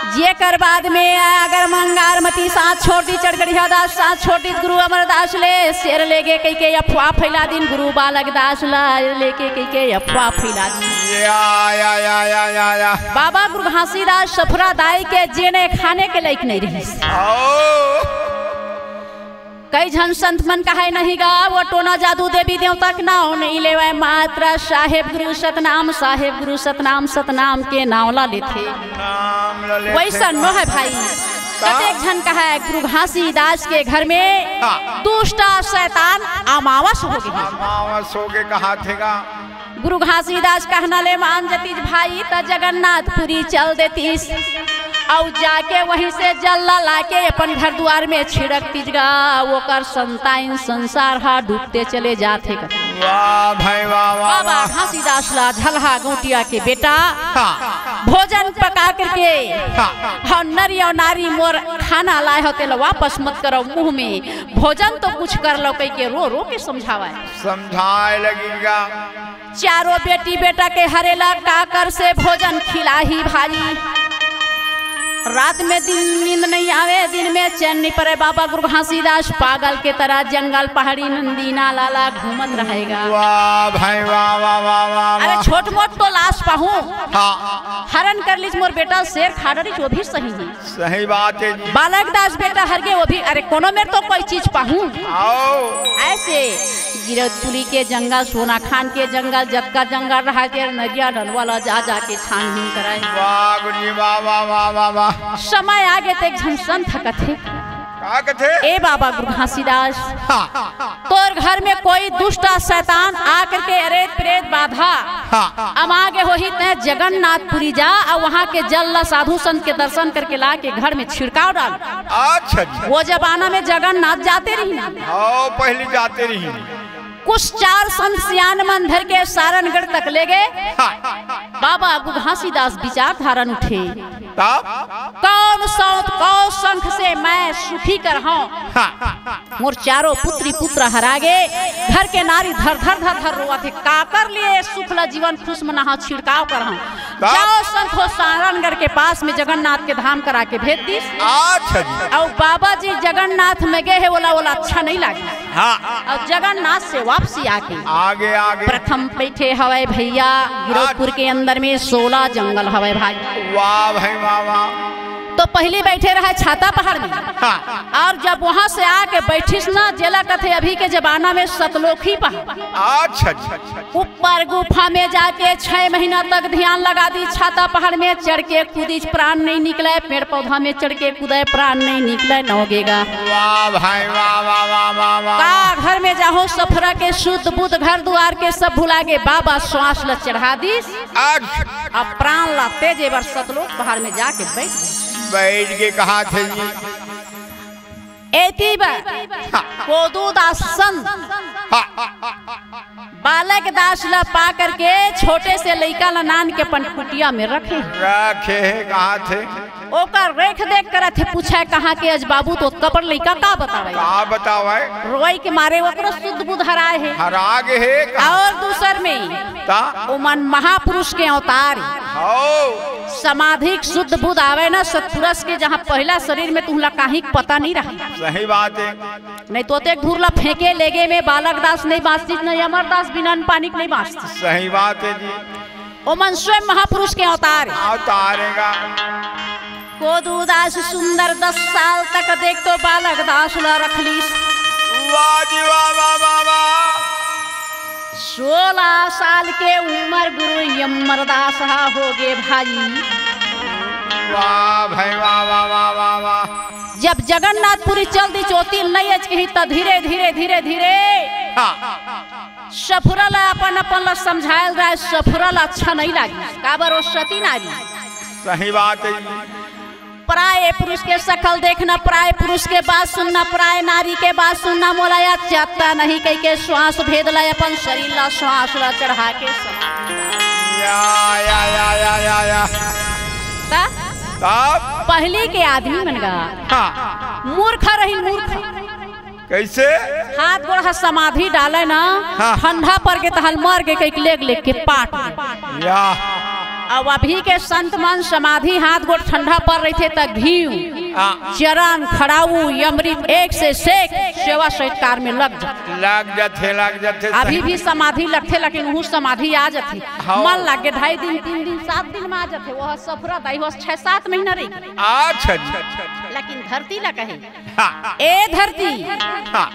जेकर बाद में अगर मंगारमती साथ छोड़ दी, चढ़गढ़िया दास साथ छोड़ दी, गुरु अमरदास ले शेर लेगे कह के अफवाह फैला दिन, गुरु बालक दास ला लेके कह के अफवाह फैला दिन। या, या, या, या, या, या। बाबा गुरु घासीदास सफरा दाई के जेने खाने के लायक नहीं रही। आओ। कई झन संत मन कहे नहीं गा, वो टोना जादू देवी देवता के नाव नहीं लेवे, मात्र साहेब गुरु सतनाम, साहेब गुरु सतनाम, सतनाम के नाव ला लेथे। नाम ला लेथे। वैसा नो है भाई। का? कतेक झन कहे गुरु घासीदास के घर में हाँ। दुष्ट शैतान अमावस हो गई। अमावस हो गए कहा थे गा। गुरु घासीदास कहना ले मान जतीस भाई, त जगन्नाथपुरी चल देतीस। अउ जाके वहीं से जल ला लाके अपन घर दुआर में छिड़क तीस गा, ओकर संताइन संसार हा डूबते चले जाथे गा। वाह भाई वाह, वाह, बाबा वाह। घासीदास ला झलहा गौटिया के बेटा हाँ। भोजन पका करके हाँ। हाँ, नरी अउ नारी मोर खाना लाए हो, तेला वापस मत करो मुंह में, भोजन तो कुछ कर लो, कह के रो रो के समझावे। समझाए लगी गा। चारों बेटी बेटा के हरेला काकर से भोजन खिलाही भाई। रात में दिन नींद नहीं आवे, दिन में चैन नहीं पड़े। बाबा गुरु घासीदास पागल के तरह जंगल पहाड़ी नंदी नाला ला घूमत रहेगा। वाह भाई वाह, वाह, वाह, वाह, अरे वाह। छोट मोट तो लाश पाहूं, हाँ। हरण कर लीज मोर बेटा, शेर खा डरिस, वो भी सही है। सही बात है जी। बालक दास बेटा हर गे, वो भी, अरे कोनो मेर तो कोई चीज पाहूं। आओ। ऐसे गिरौदपुरी के जंगल, सोनाखान के जंगल, जतका जंगल रहा के नदिया नलवा ला जा जा के छानबीन कराए। वाह गुरु जी, वाह, वाह, वाह, वाह, वाह। समय आगे ते एक झन संत कथे। का कथे? ए बाबा गुरु घासीदास, हाँ। तोर घर में कोई दुष्ट शैतान आकर के अरेत प्रेत बाधा हाँ। अमागे होही, तैं जगन्नाथपुरी जा अउ वहाँ के जल ला साधु संत के दर्शन करके ला के घर में छिड़काव डाल। अच्छा जी। वो जमाना में जगन्नाथ जाते रही ना। हाँ, पहले जाते रही। कुछ चार संत सियान मन धर के सारनगढ़ तक ले गए। हाँ। बाबा गुरु घासीदास विचार धारन उठे। तब? कौन सौत, कौन शंख से मैं सुखी करहूं? हाँ। मोर चारों पुत्री पुत्र हरागे, घर के नारी धर धर धर धर रोवत हे। काकर लिए सुख ला जीवन खुश मनाहा छिड़काव करहूं? तब? जाओ संत हो सारनगढ़ के पास में जगन्नाथ के धाम करा के भेज दिस। अच्छा जी। अउ बाबा जी जगन्नाथ में गए हे, ओला, ओला अच्छा नहीं लागे। हाँ। अउ जगन्नाथ से वापसी आके आगे, आगे। प्रथम बैठे हवय भैया, गिरौदपुर के अंदर में सोलह जंगल हवय भाई। वाह भाई वाह, वाह। तो पहिली बइठे रहय छाता पहाड़ में। हाँ। अउ जब उहाँ से आके बइठिस न, जेला कथे अभी के जमाना में सतलोखी पहाड़। अच्छा, अच्छा, अच्छा। ऊपर गुफा में जाके छह महीना तक ध्यान लगा दिस, छाता पहाड़ में चढ़ के कूदिस, प्राण नइ निकलय, पेड़ पौधा में चढ़ के कूदय, प्राण नइ निकलय, नव गेगा। वाह भाई, वाह, वाह, वाह, वाह, वाह। का घर में जाहूँ, सफरा के सुध बुध, घर दुवार के सब भुला गे, बाबा श्वास ल चढ़ा दिस। आज अब प्राण ला तेजे बर सतलोक पहाड़ में जाके बइठ गे। बइठ के कहाथे जी। एती बर हाँ। कोदू दास संत हाँ। बालक दास ला पा करके छोटे से लइका ला नान के अपन कुटिया में रखे। रखे हे, कहाथे। ओकर रेख देख करथे, पूछय कहाँ के अस बाबू, त ओतका बड़ लइका का बतावय? का बतावय? रोवई के मारे ओकरो सुध बुध हराय हे। हरा गे हे का? अउ दूसर में ता? ओमन महापुरुष के अवतार हे। हौ। समाधि के सुध बुध आवय न सतपुरुष के, जहाँ पहिला शरीर में तुहला काहीं के पता नइ रहय। सही बात हे। नइ तो ओतेक धूर ला फेंके लेगे में बालक दास नइ बाँचतिस, न अमर दास बिना अन्न पानी के नइ बाँचतिस। सही बात हे जी। ओमन स्वयं महापुरुष के अवतार हे। अवतार हे गा। कोदू दास सुंदर दस साल तक देख तो बालक दास ला रख लिस। वाह जी वाह, वाह, वाह, वाह। सोलह साल के उमर गुरु अमर दास हा होगे भाई। वाह भाई वाह, वाह, वाह, वाह, वाह। जब जगन्नाथपुरी चल दिस, ओती ल नइ अचकही त धीरे, धीरे, धीरे, धीरे हाँ। सफुरा ला अपन, अपन ला समझाय ल रहय, सफुरा ला अच्छा नइ लागिस, काबर ओ सती नारी। सही बात हे। पराय पुरुष के सकल देखना, पराय पुरुष के बात सुनना, पराय नारी के बात सुनना, मोला अचकही नहीं कहिके श्वास भेद ला, अपन शरीर ला श्वास ला चढ़ा के समा। या, या, या, या, या, या। त? तब? पहिली के आदमी मन गा। हाँ। मूर्ख रहिन, मूर्ख। कइसे? हाथ गोड़ ह समाधि डालय न, हाँ। ठंडा पर गे त हल मर गे कहिके लेग लेग के पाट। या। अब अभी के संत मन समाधि हाथ गोड़ ठंडा पर रहिथे त घीव, हाँ। चरण, खड़ाऊ, अमृत एक से सेक सेवा सत्कार में लग जाथे। लग जाथे, लग जाथे, अभी सही। भी समाधि लगथे, लेकिन उहू समाधि आ जाथे। हाँ। मन लागे ढाई दिन, तीन दिन, सात दिन में आ जाथे। ओह सफरा दाई हो छह सात महीना रही। अच्छा, अच्छा, अच्छा, अच्छा। लेकिन धरती ला कहे, हाँ। ए धरती, हाँ।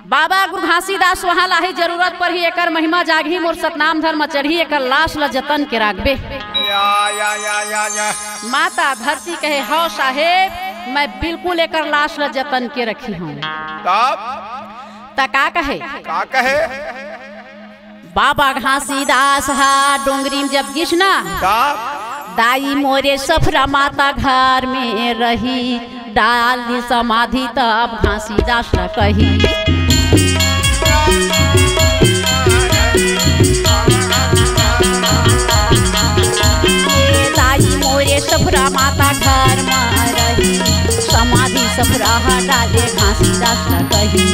बाबा गुरु घासीदास उहाँ ला ही जरूरत परही, एकर महिमा जागही, मोर सतनाम धर्म चढ़ही, एकर लाश ला जतन के राखबे। या, या, या, या, या। माता धरती कहे, हव साहेब, मैं बिल्कुल एकर लाश ला जतन के रखे हँव। तब? त का कहे? का कहे? बाबा घासीदास हा डोंगरी में जब गिस ना, का? दाई मोरे सफरा माता घर में रही, डाल दी समाधि तब घासीदास न कही। दाई मोरे सफरा माता घर में रही, समाधि सफरा हा डाले घासीदास न कही।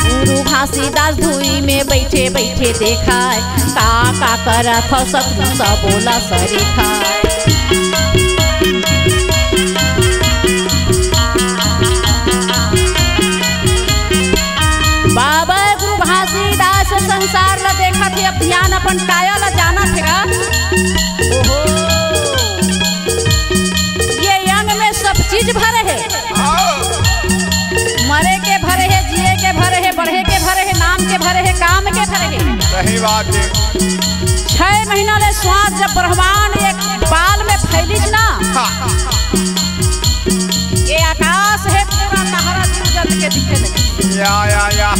गुरु घासीदास धुई में बइठे बइठे देखय, का का करत हव सतपुरुष बोला सरीखा। बाबा गुरु घासीदास संसार ला देखत हे, अब ध्यान अपन काया ला जानत हे गा। ओहो। ये अंग में सब चीज भरे हे। हाँ। मरे के भरे हे, जिए के भरे हे, बढ़े के भरे हे, नाम के भरे हे, काम के भरे हे। सही बात हे। छह महीना ले श्वास जब ब्रह्मांड एक बाल में फैलिस ना, हाँ। ये आकाश हे पूरा तहरा जीव जंतु के दिखे लगे। या, या, या।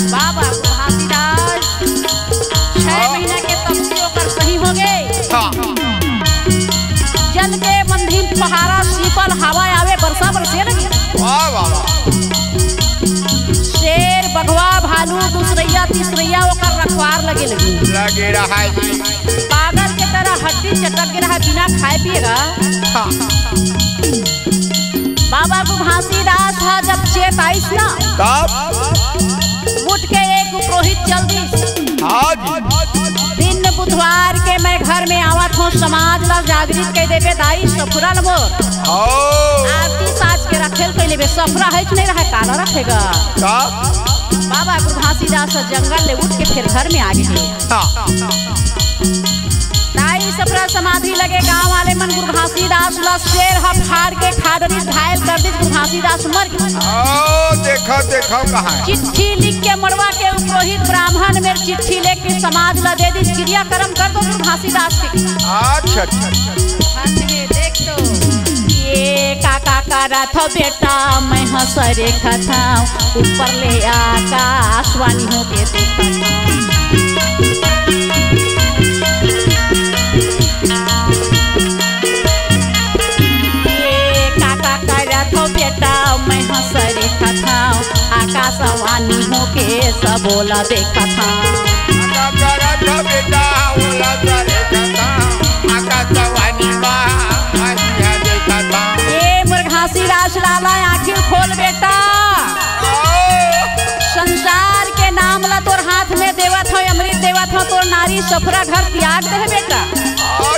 बाबा घासीदास छह हाँ। महीना के तपसी ओकर सही हो गे। हाँ। जल के मंदिर पहारा सीपल हवा आवे बरसा बरसे लगी। वाह, वाह, वाह। शेर, बघवा, भालू, दूसरैया, तीसरैया ओकर रखवार लगे लगी। लगे रहा जी। पागल के तरह हड्डी चटक के रहा बिना खाए पिए गा। हाँ। बाबा गुरु घासीदास हा जब चेत आइस ना, तब? उठ के एक पुरोहित चल दिस। हाँ जी। दिन बुधवार के मैं घर में आवत हँव, समाज ला जागृत कइ देबे दाई, सफरा ल मोर। हाँ। आरती साज के रखेल कइ लेबे, सफरा हे कि नहीं रहे, काला रखे गा। तब? बाबा गुरु घासीदास ह जंगल ले उठ के फेर घर में आ गे हे। हाँ। ताई सफरा समाधि लगे गांव वाले मन गुरु घासीदास ला शेर ह फाड़ के खा डरिस, घायल कर दिस, गुरु घासीदास मर गे। ओ, देखो, देखो कहाँ हे। चिट्ठी लिख के मड़वा के पुरोहित ब्राह्मण मेर चिट्ठी लेके समाज ला दे दिस, क्रियाकर्म कर दो गुरु घासीदास के। अच्छा, अच्छा, अच्छा। हाथ में देख तो। ये का का करत हव बेटा, मैं हंस रेखत हव, ऊपर ले आकाशवाणी होके देखत हव। ये का का करत हव बेटा, मैं हंस रेखत हव, आकाशवाणी होके सब ओला देखत हव। का करत हव बेटा, ओला करे कथा, आकाशवाणी मा हंसिया देखत हव। ए मोर घासीदास लाला, आँखी खोल बेटा। ओ। संसार के नाम ला तोर हाथ में देवत हव, अमृत देवत हव, तोर नारी सफरा घर त्याग दे बेटा। ओ।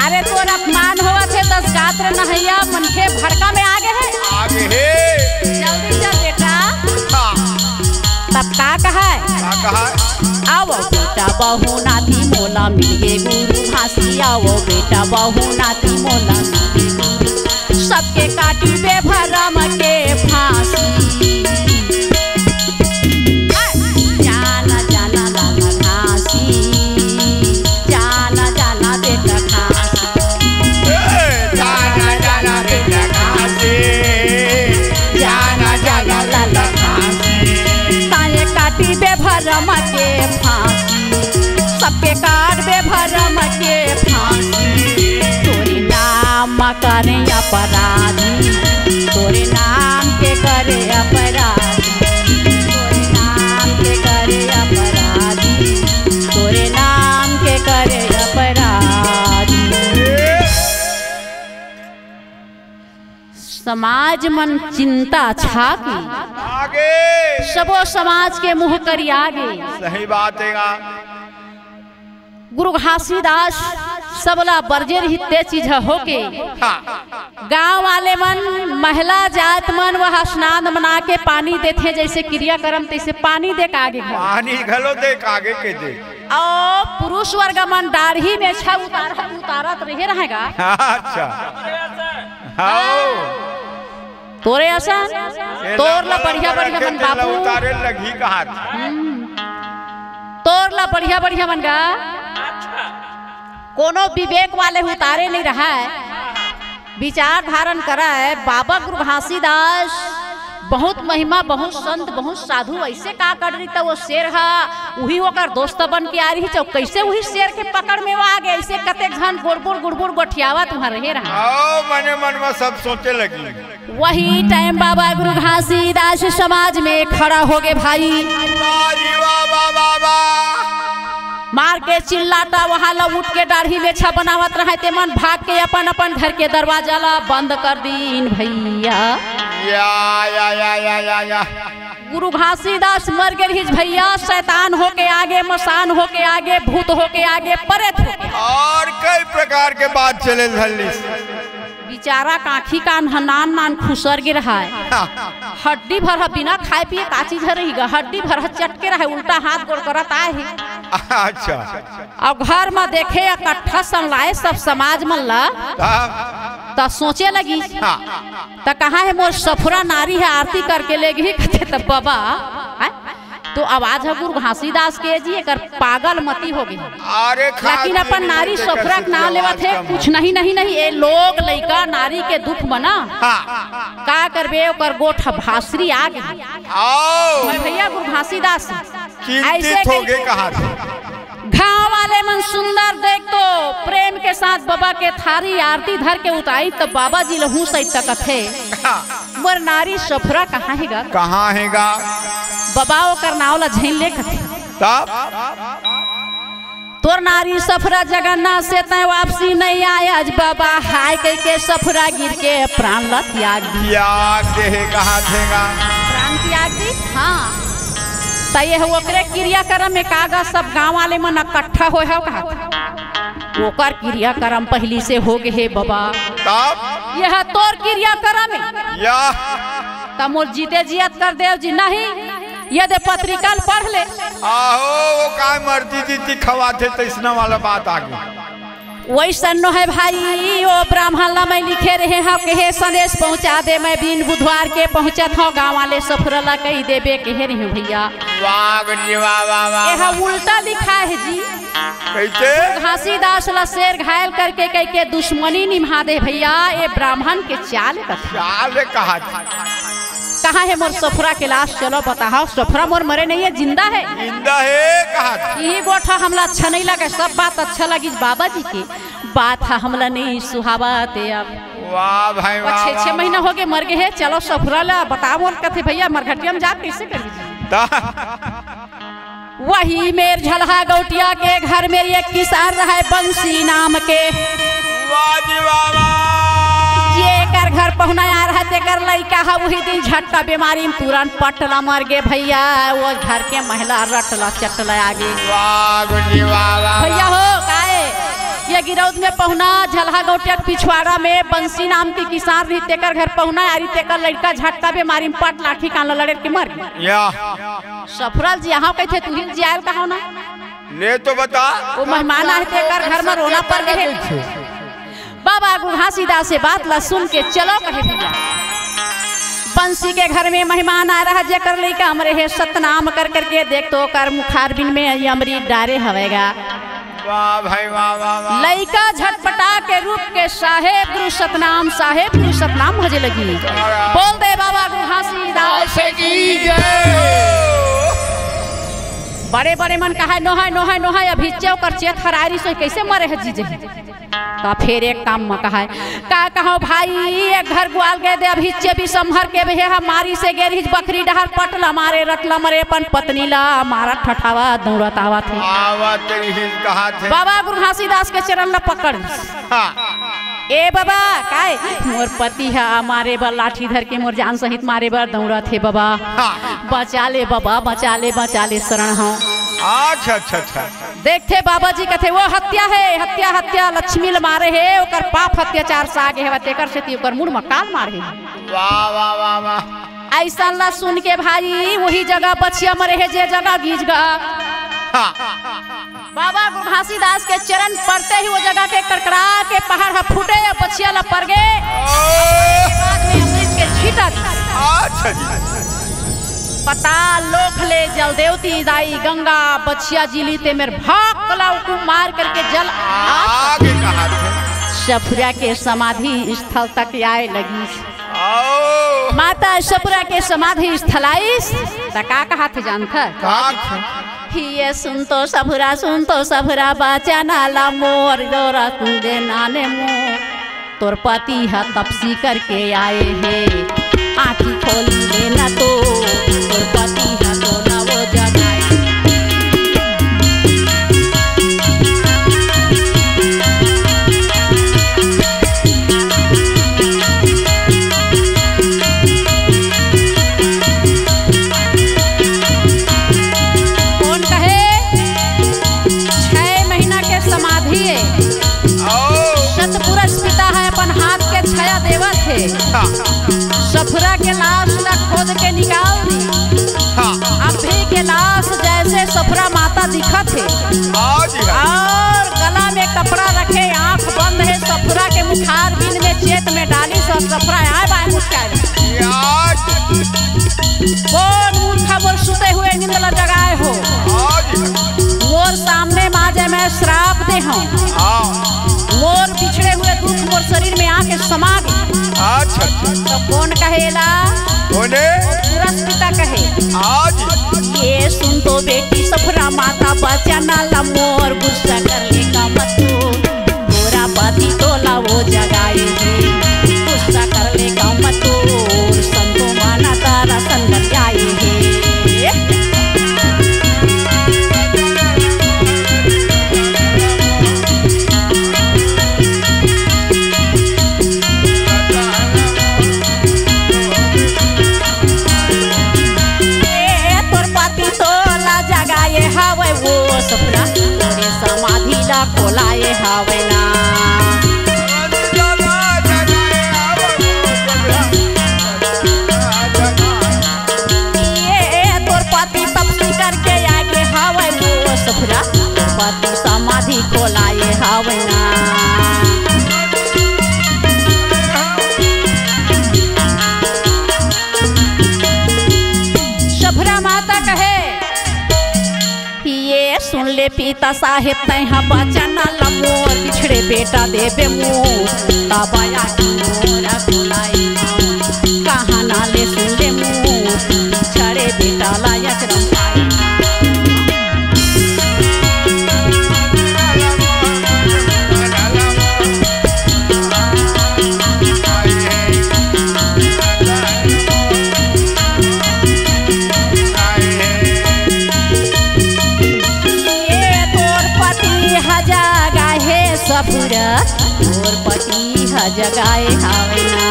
अरे तोर अपमान होवत हे, दस गात्र नहइया मनखे भड़का में आ गे हे। आ गे हे। जल्दी चल बेटा। हाँ। तब का कहा हे? का कहा हे? आवो बेटा बहू नाती मोला मिल गे गुरु घासी, आवो बेटा बहू नाती मोला मिल गे गुरु। सबके काटी बेभरम के फांसी। जाना जाना लाला घासी, जाना जाना बेटा घासी। ए, जाना जाना बेटा घासी, जाना जाना लाला घासी। ताए काटी बेभरम के फांसी, सबके काट बेभरम के फांसी। तोरे नाम करे अपराधी, तोरे नाम के करे अपराधी, तोरे नाम के करे अपराधी, तोरे नाम के करे अपराधी। समाज मन चिंता छा के आगे। सबो समाज के मुंह करिया गे। सही बात हे गा। गुरु घासीदास सबला बरजे रहिस ते चीज ह होके। हाँ। गांव वाले मन, महिला जात मन वह स्नान मना के पानी देथे, जैसे क्रियाकर्म तैसे पानी दे के आगे घर। पानी घलो दे के आगे के दे। अउ पुरुष वर्ग मन डाढ़ी में छा उतार, उतारत रहे रहेगा। अच्छा। हाँ। तोरे असन, ये तोर ला लंबा बढ़िया लंबा बढ़िया रखे मन तेला बाबू। उतारे लगही कहात। हम्म। तोर ला बढ़िया बढ़िया मन गा। कोनो विवेक वाले उतारे नहीं रहा हे। विचार धारण करा हे बाबा गुरु घासीदास, बहुत महिमा, बहुत संत, बहुत साधु, ऐसे का कर रही त वो शेर हा, उही ओकर दोस्त बन के आ रही, चौ कैसे उही शेर के पकड़ में वो आ गे, ऐसे कतेक झन गुड़बुड़ गुड़बुड़ गोठियावत उहाँ रहे रहा। आओ, मने मन में सब सोचे लगी। वही टाइम बाबा गुरु घासीदास समाज में खड़ा हो गे भाई। वाह जी वाह, वाह, वाह, वाह। मार के चिल्लाता, वहाँ ला उठ के डाढ़ी में छा बनावत रहे, ते मन भाग के अपन अपन घर के दरवाजा ला बंद कर दीन भैया। या, या, या, या, या, या। गुरु घासीदास मर गे रहिस भैया, शैतान होके आगे, मसान होके आगे, भूत होके आगे, प्रेत होके। और कई प्रकार के बात चले धरलिस। बेचारा काखी कान ह नान नान खुसर गे रहा हे। हाँ। हड्डी भर ह बिना खाए पिए का चीज ह रही गा, हड्डी भर ह चटके रहे, उल्टा हाथ गोड़ करत आए हे। अच्छा। अब घर म देखे इकट्ठा संगलाए सब समाज मन ला, हाँ। त सोचे लगी। हाँ। त कहा हे मोर सफुरा नारी हे, आरती करके लेगही कथे त बाबा, हैं? तो आवाज ह गुरु घासीदास के जी, एकर पागल मती हो गे। अरे खा लेकिन पी अपन ली नारी के सफुरा के नाव लेवत हे, कुछ नहीं, नहीं, नहीं, ये लोग लइका नारी के दुख मना। हाँ। का करबे, ओकर गोठ भासरी आ गे। आओ। मैं भैया गुरु घासीदास चिंतित ऐसे हो गे कहा थे। गांव वाले मन सुंदर देख तो प्रेम के साथ बाबा के थारी आरती धर के उताई, त बाबा जी लहू सहित तकत हे। हाँ। मोर नारी सफुरा कहाँ हे गा? कहाँ हे गा? बाबा ओकर नाव ला झैन ले कथे। तब? तोर नारी सफुरा जगन्नाथ से तय वापसी नहीं आए, आज बाबा हाय कह के सफुरा गिर के प्राण ला त्याग दी। त्याग दे हे कहा थे गा? प्राण त्याग दी? हाँ। त ये ओकरे क्रियाकर्म में का गा, सब गांव वाले मन इकट्ठा होए हव कहा थे। ओकर क्रियाकर्म पहली से हो गे हे बाबा। तब? यह तोर क्रियाकर्म हे। या। त मोर जीते जियत कर देव जी, नहीं। ये दे पत्रिका ल पढ़ ले। आहो, वो काय मर्जी दी ती खवाथे, तइसना वाला बात आ गई। वइसन नो हे भाई, वो ब्राह्मण ला मैं लिखे रहे हँव, कहे संदेश पहुँचा दे, मैं दिन बुधवार के पहुँचत हँव, गाँव वाले सफुरा ला कहि देबे कहे रहे हँव भइया। वाह गुरुजी, वाह, वाह, वाह, एहा वाह। उल्टा लिखा हे जी। कइसे? घासीदास ला शेर घायल करके कहिके दुश्मनी निभा दे भइया, ये ब्राह्मण के चाल कथे। चाल कहा। कहाँ हे मोर सफुरा के लाश? चलो बताओ, सफुरा मोर मरे नहीं हे, जिंदा हे। जिंदा हे, कहा था। इही गोठ ह हमला अच्छा नहीं लगे, सब बात अच्छा लगिस बाबा जी के, बात ह हमला नहीं सुहावत हे अब। वाह भाई, वाह, छह, छह वाह, महीना वाह। हो गे मर गे हे, चलो सफुरा ला बताओ, मोर कथे भइया, मरघटिया में जाब कइसे करही? ता- वही मेर झलहा गौटिया के घर में एक किसान रहे बंसी नाम के। वाह जी वाह, वाह। जेकर घर पहुना आय रहे, तेकर लइका ह उही दिन झटका बेमारी में तुरंत पट ला मर गे भइया। वो घर के महिला रट ला चट ला आ गे। वाह गुरुजी, वाह, वाह, भइया वाह। हो, काहे? ये गिरौद में पहुना झलहा गौटिया के पिछवाड़ा में बंसी नाम के किसान रही, तेकर घर पहुना आय रही, तेकर लइका झटका बेमारी में पट लाठी कान ला लड़े के मर गे। या। सफुरा ल जियाहव कहिथे, तुही ल जियाय ल कहव ना। ले तो बता। वो मेहमान आय हे, तेकर घर में रोना पर गे हे। बाबा गुरु घासीदास ये बात ला सुन के चलो कहे भइया। बंसी के घर में मेहमान आय रहा, जेकर लइका मरे हे सतनाम कर करके, देख तो ओकर मुखारबिन में अमृत डारे हवय गा। वाह भाई, वाह, वाह, वाह। लइका झटपटा के रूप के साहेब गुरु सतनाम, साहेब गुरु सतनाम भजे लगी। बोल दे बाबा गुरु घासीदास की जय। बड़े बड़े मन कहय, नोहय, नोहय, नोहय, अभिच्चे ओकर चेत हराय रिहिस, कइसे मरे हे जी जही। त फेर एक काम म कहय, का कहव भाई, एक घर गुआल गे दे, अभिच्चे भी संभर के बेहे ह, मारिस गे रिहिस बखरी डहर, पट ला मारे, रट ला मरे, अपन पत्नी ला मारत ठठावत दौड़त आवत हे। आवत रिहिस कहत हे। बाबा गुरु घासीदास के चरण ला पकड़। हाँ। ए बाबा, काय? मोर पति ह मारे बर लाठी धर के मोर जान सहित मारे बर दौड़त हे बाबा। हाँ। बचा ले बाबा, बचा ले, बचा ले, शरण हँव। अच्छा, अच्छा, अच्छा। देखथे बाबा जी कथे, वो हत्या हे, हत्या, हत्या, लक्ष्मी ल मारे हे, ओकर पाप अत्याचार सागे हवय, तेकर सेती ओकर मुड़ म काल मारे हे। वाह, वाह, वाह, वाह। अइसन ला सुन के भाई, वही जगह बछिया मरे हे, जे जगह गीज गा। हाँ। बाबा गुरु घासीदास के चरण पड़ते ही वो जगह के कड़कड़ा के पहाड़ ह फूटे, बछिया ला पर गे। बाद में अमृत के छींटा दी। अच्छा जी। पताल लोक ले जल देवती दाई गंगा बछिया जिली ते मेर भाग कला हुकुम मार करके जल आग कहा थे। सफुरा के समाधि स्थल तक आए लगी। आओ। माता सफुरा के समाधि स्थल आइस, त का कहा थे जानथा? का थे? ये सुन तो सफुरा, सुन तो सफुरा, बचन ला मोर, डोरा सुन दे नाने मोर। तोर पति ह तपसी करके आए हे, आँखी खोली ले न तो, तोर पति ह तोला वो जगाए। कोन कहे? छह महीना के समाधि हे। आओ। सतपुरुष पिता हे, अपन हाथ के छाया देवत हे। हाँ। सफुरा के लाश ला खोद के निकाल दी। हाँ। अभी के लाश जैसे सफुरा माता दिखत हे। हाँ जी, हाँ। और गला में कपड़ा रखे, आँख बंद हे, सफुरा के मुखारबिन में चेत में डालिस, सफुरा आए बाएं मुस्काए। यार। कोन मूर्खा मोर सुते हुए नींद ला जगाए हो? हाँ जी। मोर सामने मा जय मैं श्राप दे हँव। हाँ। मोर बिछड़े हुए दुख मोर शरीर में आके समा गे। अच्छा, अच्छा। त कोन कहे एला? कोने? पुरस पिता कहे। हाँ जी। ये सुन तो बेटी सफुरा माता बचन ला मोर, गुस्सा कर ले का मत तू। तोर पति तोला वो जगाए हे, गुस्सा कर ले का मत तू, संतो माना तारा संगत जाए हे। ए, तोर पति तोला जगाए हवय वो सफुरा, तोरे समाधि ला खोलाए हवय ना। ए, ए, तोर पति अति समाधि खोलाए हावय ना। सफुरा माता कहे कि ये सुन ले पिता साहेब, तैं ह बचन ल मोर, बिछड़े बेटा देबे मोर, तब आके मोर खोलाए हावय। कहाना ले सुन ले मोर, बिछड़े बेटा ला अचरम पाए। ये तोर पति ह जगा हे सफुरा, तोर पति ह जगाए हावय ना।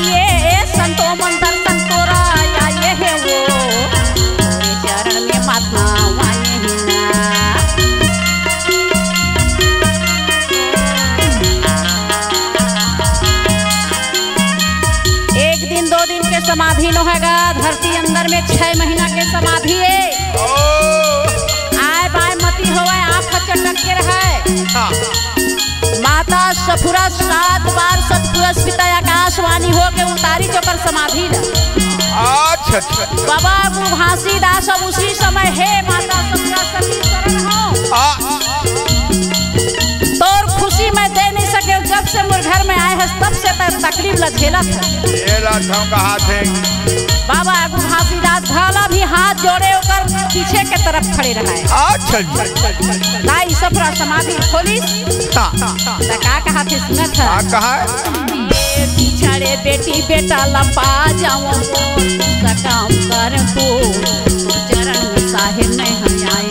ये संतो मन दर्शन तोरा आए हे वो, तोरे चरण में माथा नवाए हे ना। एक दिन दो दिन के समाधि नोहे गा, धरती अंदर में छह महीना के समाधि हे। ओ। आय बाय मती होवय, आँख ह चटक के रहय। हाँ। माता सफुरा सात बार सतपुरुष पिता आकाशवाणी होके उतारी चोकर समाधि ला। अच्छा, अच्छा। बाबा गुरु घासीदास अब उसी समय, हे माता सफुरा सती शरण हो। आ। तोर खुशी मैं दे नहीं सके, जब से मोर घर में आए हस, तब से तक तकलीफ ला झेलत हस। ये ला ठों कहा थे। बाबा आगू घासीदास घला भी हाथ जोड़े ओकर पीछे के तरफ खड़े रहे। अच्छा जी। दाई सफुरा समाधि खोलिस। हाँ। त का कहा थे सुनत ह? का कहा है? ये बिछड़े बेटी बेटा ला पा जाऊं, त काम कर को चरण में साहेब नहीं हम आए।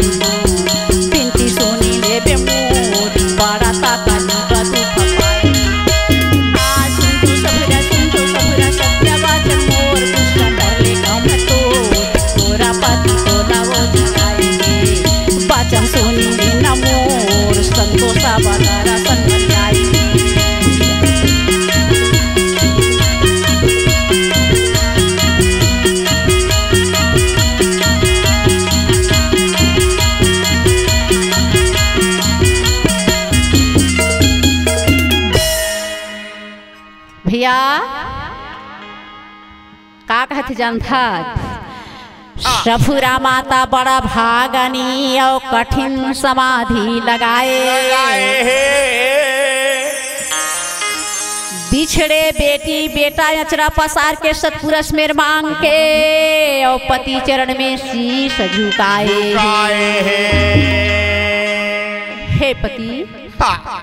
बिनती सुनी लेबे मोर, बड़ा तकलीफ दुख पाए। आ सुन तो सफुरा, सुन तो सफुरा, सत्य बात मोर, गुस्सा कर ले कम तो, तोरा पति तोला वो जगाएंगे। वचन सुनी न मोर, संतोषा बदरा संग जाई। भैया, का कहत जानथा? हाँ। सफुरा माता बड़ा भागनी अउ कठिन समाधि लगाए। लगाए हे। बिछड़े बेटी बेटा अचरा पसार के सतपुरुष मेर मांग के अउ पति चरण में शीश झुकाए हे। झुकाए हे। हे पति, हाँ।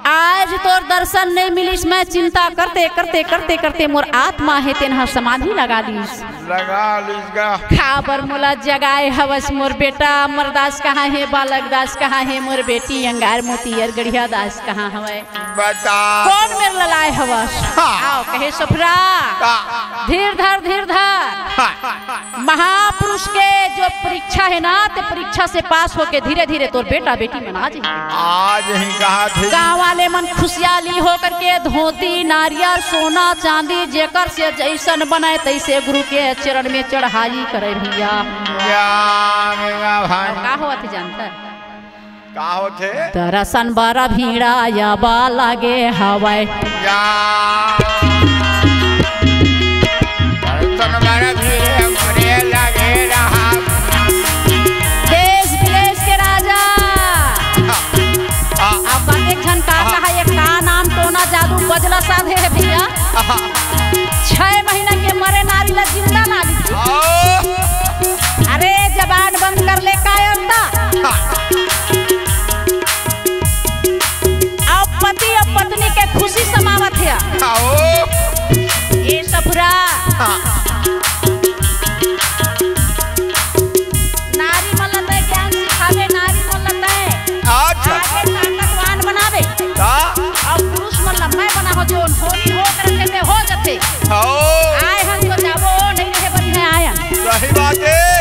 आज तोर दर्शन नहीं मिलिस, मैं चिंता करते, करते, करते, करते मोर आत्मा हे तेन ह समाधि लगा लिस। लगा लिस गा। काबर मोला जगाए हवस मोर बेटा, अमरदास कहाँ हे, बालक दास कहाँ हे, मोर बेटी अंगार मोती अर गढ़िया दास कहाँ हवय? बता। कोन मेर ललाए हवस? हाँ। आओ, कहे सफुरा। हाँ। धीर धर, धीर धर। हाँ। महापुरुष के जो परीक्षा हे ना, ते परीक्षा से पास होके धीरे-धीरे तोर बेटा-बेटी मन आ जाही। आज ही कहा थे। गाँव वाले मन खुशियाली होकर के धोती, नारियल, सोना, चांदी, जेकर से जैसन बने, तैसे गुरु के चरण में चढ़ाई करे भैया। या, या भाई। का होवत हे जानता? का होथे? दर्शन बर भीड़ा अब लगे हवय। या। दर्शन बर भीड़ मोरे लगे रहा। देश विदेश के राजा। हाँ। हाँ। अब एक झन का हाँ। कहा, ये का नाम टोना जादू बजला साधे हे भैया? हाँ। छह महीना के मरे नारी ला जिंदा ला ली। हाँ। अरे जबान बंद कर ले, का अंता? हाँ। अब पति अब पत्नी के खुशी समावत हे। आओ। ए सफुरा। हाँ। नारी मन ल तैं ज्ञान सिखाबे, नारी मन ल तैं अच्छा। आगे ताकतवान बनाबे। का? अब पुरुष मन ल मैं बनाहूं, जोन होनी हो करथे ते हो जथे। आओ। आए हन तो जाबो, नहीं रहे बनी है आए हन। सही बात हे।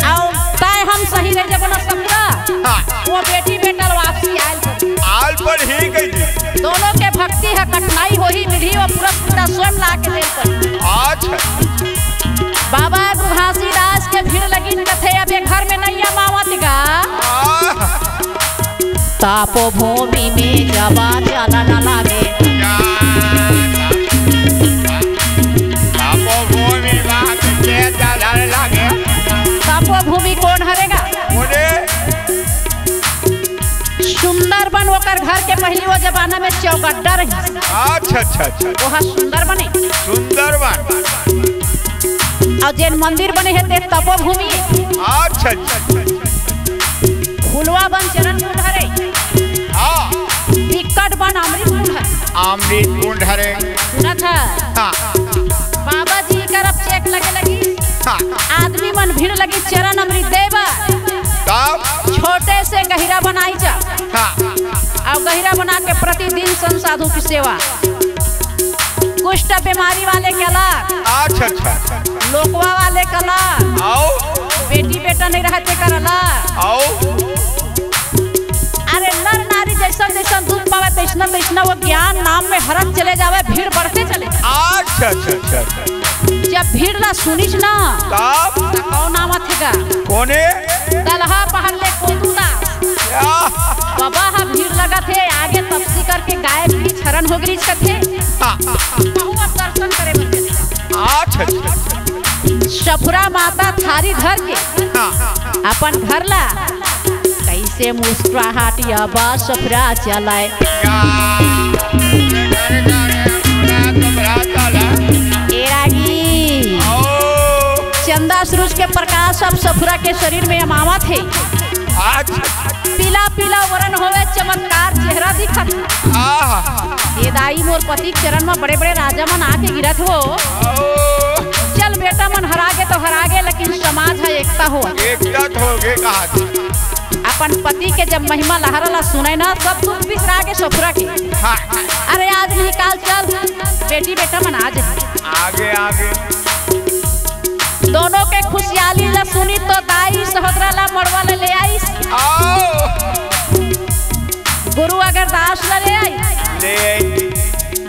अउ तैं हम सही रह जबो ना सफुरा। हाँ। वो बेटी बेटा ल वापसी आयल पर। आयल पर ही कही दी। दोनों के भक्ति ह कठिनाई होही, मिलही वो पुरस्कार स्वयं ला के दे पर। आज तपोभूमि में जब चलन लागे। तपोभूमि में जब चलन लागे। तपोभूमि कोन हरे गा? बोले। सुंदर बन ओकर घर के पहिली वो जमाना में चौगड्डा रही। अच्छा, अच्छा, अच्छा। ओहा सुंदर बने। सुंदर बन। अउ जेन मंदिर बने हे ते तपोभूमि। अच्छा, अच्छा। फुलवा बन चरण कुंड हरे। हाँ। बिकट बन अमृत कुंड हरे। अमृत कुंड हरे। सुनत ह? हाँ। बाबा जी कर अब चेक लगे लगी। हाँ। आदमी मन भीड़ लगी चरण अमृत देवा। तब? छोटे से गहिरा बनाई जा। हाँ। अउ गहिरा बना के प्रतिदिन संत साधु की सेवा। कुष्ठ बीमारी वाले के अलग। अच्छा, अच्छा, अच्छा। लोकवा वाले के अलग। आओ। बेटी बेटा नहीं रहते कर अलग। आओ। अरे नर नारी जैसन जैसन दुख पावे तैसना तैसना वो ज्ञान नाम में हरत चले जावे, भीड़ बढ़ते चले जावे। अच्छा, अच्छा, अच्छा, अच्छा। जब भीड़ ला सुनिस ना, तब? त कौन आवत हे गा? कोने? दलहा पहाड़ ले कोदू दास। या। बाबा हा भीड़ लगत हे, आगे तपसी करके गाय भी हरन हो गिरिस कथे। हाँ। कहूँ अब दर्शन करे बर चले जाओ। अच्छा, अच्छा, अच्छा। सफुरा माता थारी धर के हाँ। अपन घर ला कैसे मुस्कुराहट या बा सफुरा चलाए। या। ए रागी। ओ। चंदा सूरज के प्रकाश अब सफुरा के शरीर में अमावत हे। आज। पीला पीला वरन होवे, चमत्कार चेहरा दिखत। आहा। ए दाई मोर पति के चरण में बड़े बड़े राजा मन आके गिरत हो। ओ। चल बेटा मन हरागे तो हरागे, लेकिन समाज है एकता हो। एकता तो होगे कहा थी। अपन पति के जब महिमा लहरा ला सुने ना, सब दुख बिसरा के सफुरा के। हाँ। अरे आज नहीं काल चल, बेटी बेटा मन आज। आगे, आगे। दोनों के खुशहाली ला सुनी तो दाई सहोदरा ला मड़वा ला ले आइस। आओ। गुरु अगरदास ला ले आई। ले आई।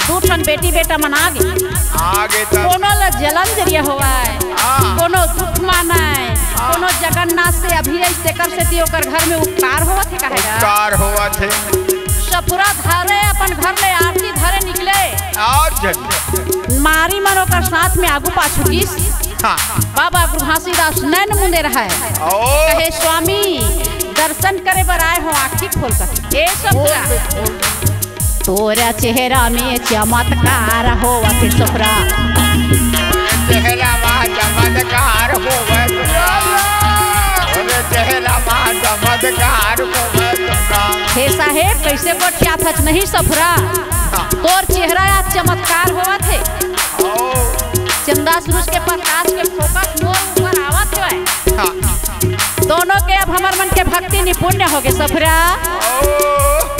दू ठन बेटी बेटा मन आगे। आगे तब। कोनो ला जलन जरिया होवय, हाँ। कोनो दुख मानय, हाँ। कोनो जगन्नाथ से अभी आई, तेकर सेती ओकर घर में उपकार होवत हे, कहे गा? उपकार होवत हे। सफुरा धरे अपन घर ले आरती धरे निकले। आज जन। मारी मन ओकर साथ में आगू पाछू गिस। हाँ। बाबा गुरु घासीदास नैन मुंदे रहय। ओ। कहे, "स्वामी, दर्शन करे बर आए हो, आँखी खोल कर।" ए सफुरा। खोल दे, खोल दे। तोरा चेहरा में चमत्कार होवत हे सफुरा। चेहरा में चमत्कार होवत हे। चेहरा में चमत्कार होवत हे। हे साहेब, कैसे गोठियाथच नहीं सफुरा? हाँ। तोर चेहरा आज चमत्कार होवत हे। ओ। चंदा सूरज के प्रकाश के फोकस मोर ऊपर आवत हवय। हाँ। दोनों के अब हमर मन के भक्ति निपुण्य होगे सफुरा। ओ।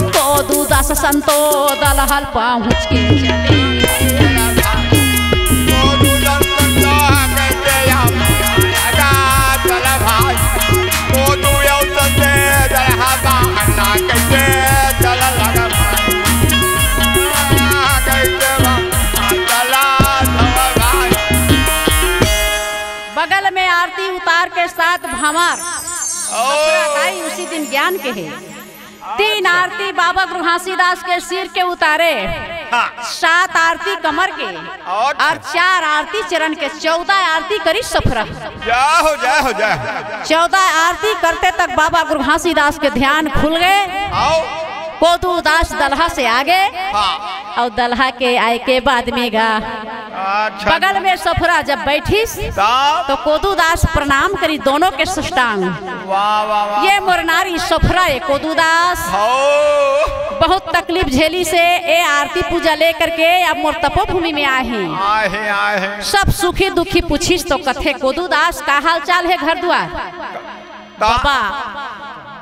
कोदू दास संतो दलहल पहुँच के चले। कोदू दास संतो कैसे हम लगा चल भाई। कोदू यौ संते दलहा बाहर ना कैसे चल लगा भाई। कैसे हम चला सब भाई। बगल में आरती उतार के सात भंवर। ओ। सफुरा दाई उसी दिन ज्ञान के हे। तीन आरती बाबा गुरु घासीदास के सिर के उतारे, हाँ। सात आरती कमर के, और? और चार आरती चरण के, चौदह आरती करिस सफुरा। जय हो, जय हो, जय हो। चौदह आरती करते तक बाबा गुरु घासीदास के ध्यान खुल गए। आओ। कोदू दास दलहा से आगे, हाँ। अउ दलहा के आए के बाद में गा। अच्छा। बगल में सफुरा जब बैठिस, तब? तो कोदू दास प्रणाम करिस दोनों के साष्टांग। वाह, वाह, वाह। ये मोर नारी सफुरा ए कोदू दास। हो। बहुत तकलीफ झेलिस ए आरती पूजा लेकर के अब मोर तपोभूमि में आए हे। आए हे, आए हे। सब सुखी दुखी पूछिस तो कथे, "कोदू दास, का हाल चाल हे घर दुआर?" ता- बाबा,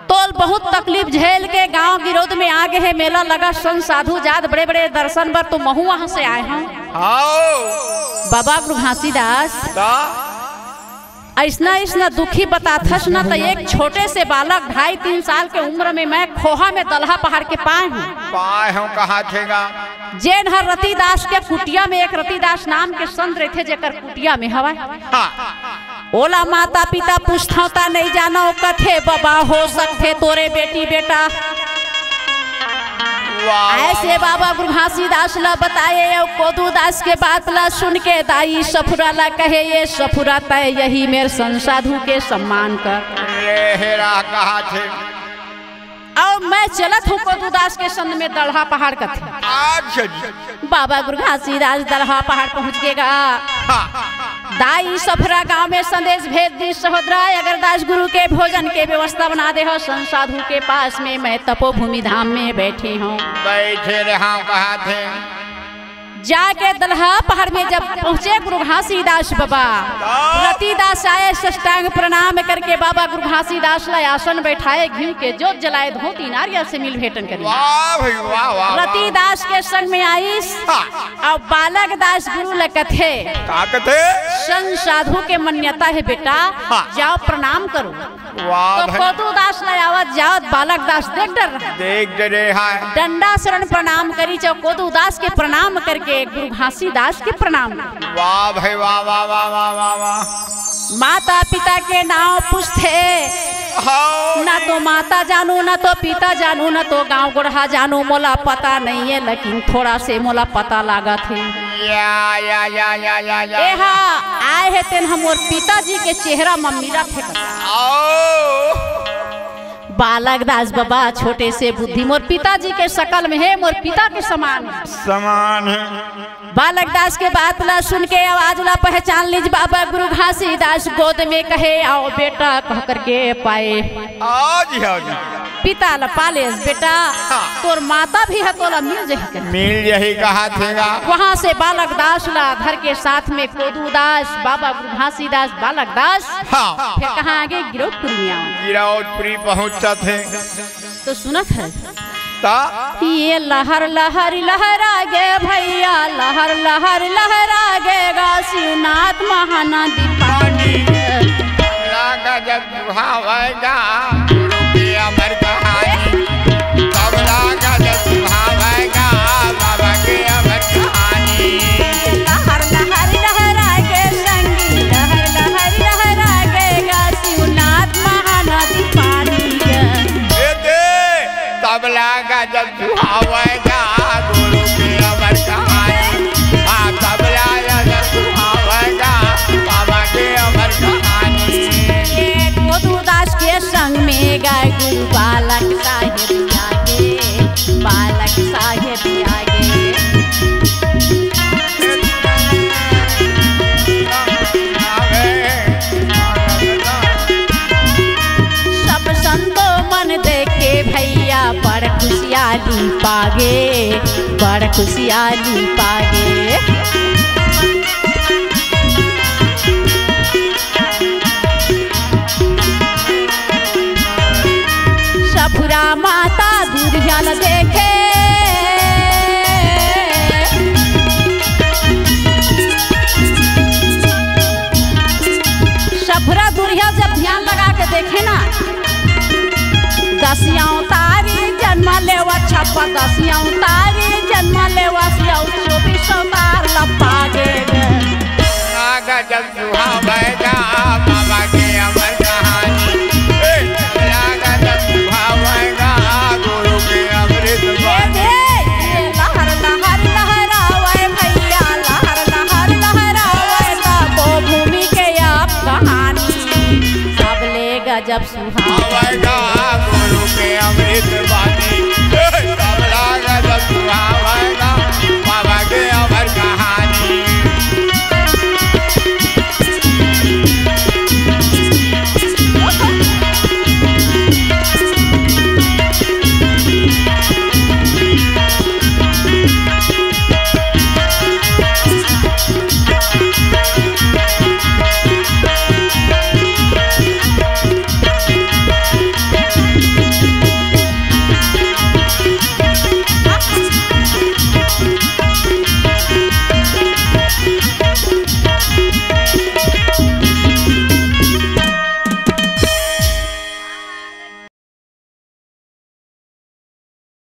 तोल बहुत तकलीफ झेल के गांव गिरोध में आ गे हे, मेला लगा, संत साधु जात बड़े बड़े दर्शन बर, तो महू वहां से आए हंव। हाओ। बाबा गुरु घासीदास, ता- ऐसना ऐसना दुखी बताथस ना, त एक छोटे से बालक ढाई तीन साल के उम्र में मैं खोहा में दलहा पहाड़ के पाए हंव। पाए हंव कहा थेगा। जेन हर रतिदास के कुटिया में एक रतिदास नाम के संत रहिथे, जेकर कुटिया में हवय। हाँ। ओला माता पिता पूछथंव ता नइ जानव, कथे, "बबा, हो सकथे तोरे बेटी बेटा।" वाह, ऐसे वाह। बाबा गुरु घासीदास ला बताए अउ कोदूदास के बात ला सुन के दाई सफुरा ला कहे, "ये सफुरा, तय यही मेर संसाधु के सम्मान कर।" ये हेरा कहा थे। अउ मैं चलत हूँ कोदूदास के संग में दलहा पहाड़ कथे। अच्छा जी। बाबा गुरु घासीदास दलहा पहाड़ पहुँच गे गा। हाँ। दाई सफरा गांव में संदेश भेज दी, "सहोदरा, अगरदास गुरु के भोजन के व्यवस्था बना दे हो, संसाधु के पास में मैं तपोभूमि धाम में बैठी हूँ।" बैठे रहा कहा थे। जाके दलहा पहाड़ में जब पहुँचे गुरु घासीदास बाबा, हाँ। रतिदास आए, साष्टांग प्रणाम करके बाबा गुरु घासीदास ला आसन बैठाए, घी के जोत जलाए, धोती नारियल से मिल भेटन करी। वाह भाई, वाह, वाह, वाह। रतिदास के संग में आइस, हाँ। अउ बालक दास गुरु ल कथे, का कथे? संसाधु के मान्यता हे बेटा, हाँ। जाओ प्रणाम करो। वाह तो भाई। कोदूदास ल आवत जावत बालक दास देख डर रहा। देख डरे हैं। डंडा शरण प्रणाम करी, चाहे कोदूदास के प्रणाम करके गुरु घासीदास के प्रणाम। वाह भाई, वाह, वाह। माता पिता के नाव पूछथे। हाँ। ना तो माता जानू, ना तो पिता जानू, ना तो गांव गोड़हा जानू, मोला पता नहीं है, लेकिन थोड़ा से मोला पता लागत हे। या, या, या, या, या, या। एहा आए हे तेन ह मोर पिताजी के चेहरा म मिलत हे। आओ। बालक दास बाबा, छोटे से बुद्धि मोर पिताजी के शकल में हे, मोर पिता के समान हे। समान हे। बालक दास के बात ला सुन के, आवाज ला पहचान लीज बाबा गुरु घासीदास गोद में कहे, "आओ बेटा," कह करके पाए। आओ जी, आओ जी। पिता ला पालेस बेटा, हाँ। तोर माता भी ह, तोला मिल जही कहे। मिल जही कहा थेगा। वहाँ से बालक दास ला धर के साथ में कोदू दास, बाबा गुरु घासीदास, बालक दास, हाँ। फिर कहाँ आगे? गिरौदपुरी में आवा। गिरौदपुरी पहुँचत हे। तो सुनत हे। ता? ये लहर लहर लहरा गे भैया, लहर लहर लहरा गे गा शिवनाथ महानदी पानी। तबला गजब सुहावेगा, गुरु की अमर कहानी। तबला गजब सुहावेगा, बाबा की अमर कहानी। लहर लहर लहरा गे संगी, लहर लहर लहरा गे गा शिवनाथ महानदी पानी। ए दे, तबला गजब सुहावेगा, गुरु की अमर कहानी। हाँ, तबला गजब सुहावेगा, बाबा की अमर कहानी। ये कोदू दास के संग में गाए गुरु बालक साहेब आगे, बालक साहेब आगे। सब संतो मन देखे भैया, बड़ खुशियाली पागे, बड़ खुशियाली पागे। सफुरा माता दुरिहा ल देखे। सफुरा दुरिहा जब ध्यान लगा के देखे ना, दसिया उतारी जन्म लेवा छप्पा, दसिया उतारी जन्म लेवा सिया, चौबीस अवतार लपा गे। आगा जब सुहावेगा बाबा के अमर कहानी। ए, आगा जब सुहावेगा गुरु के अमृत ये बानी। देख, ये लहर लहर लहरावे भैया, लहर लहर लहरावे तपो भूमि के आप कहानी। सबले गजब सुहावेगा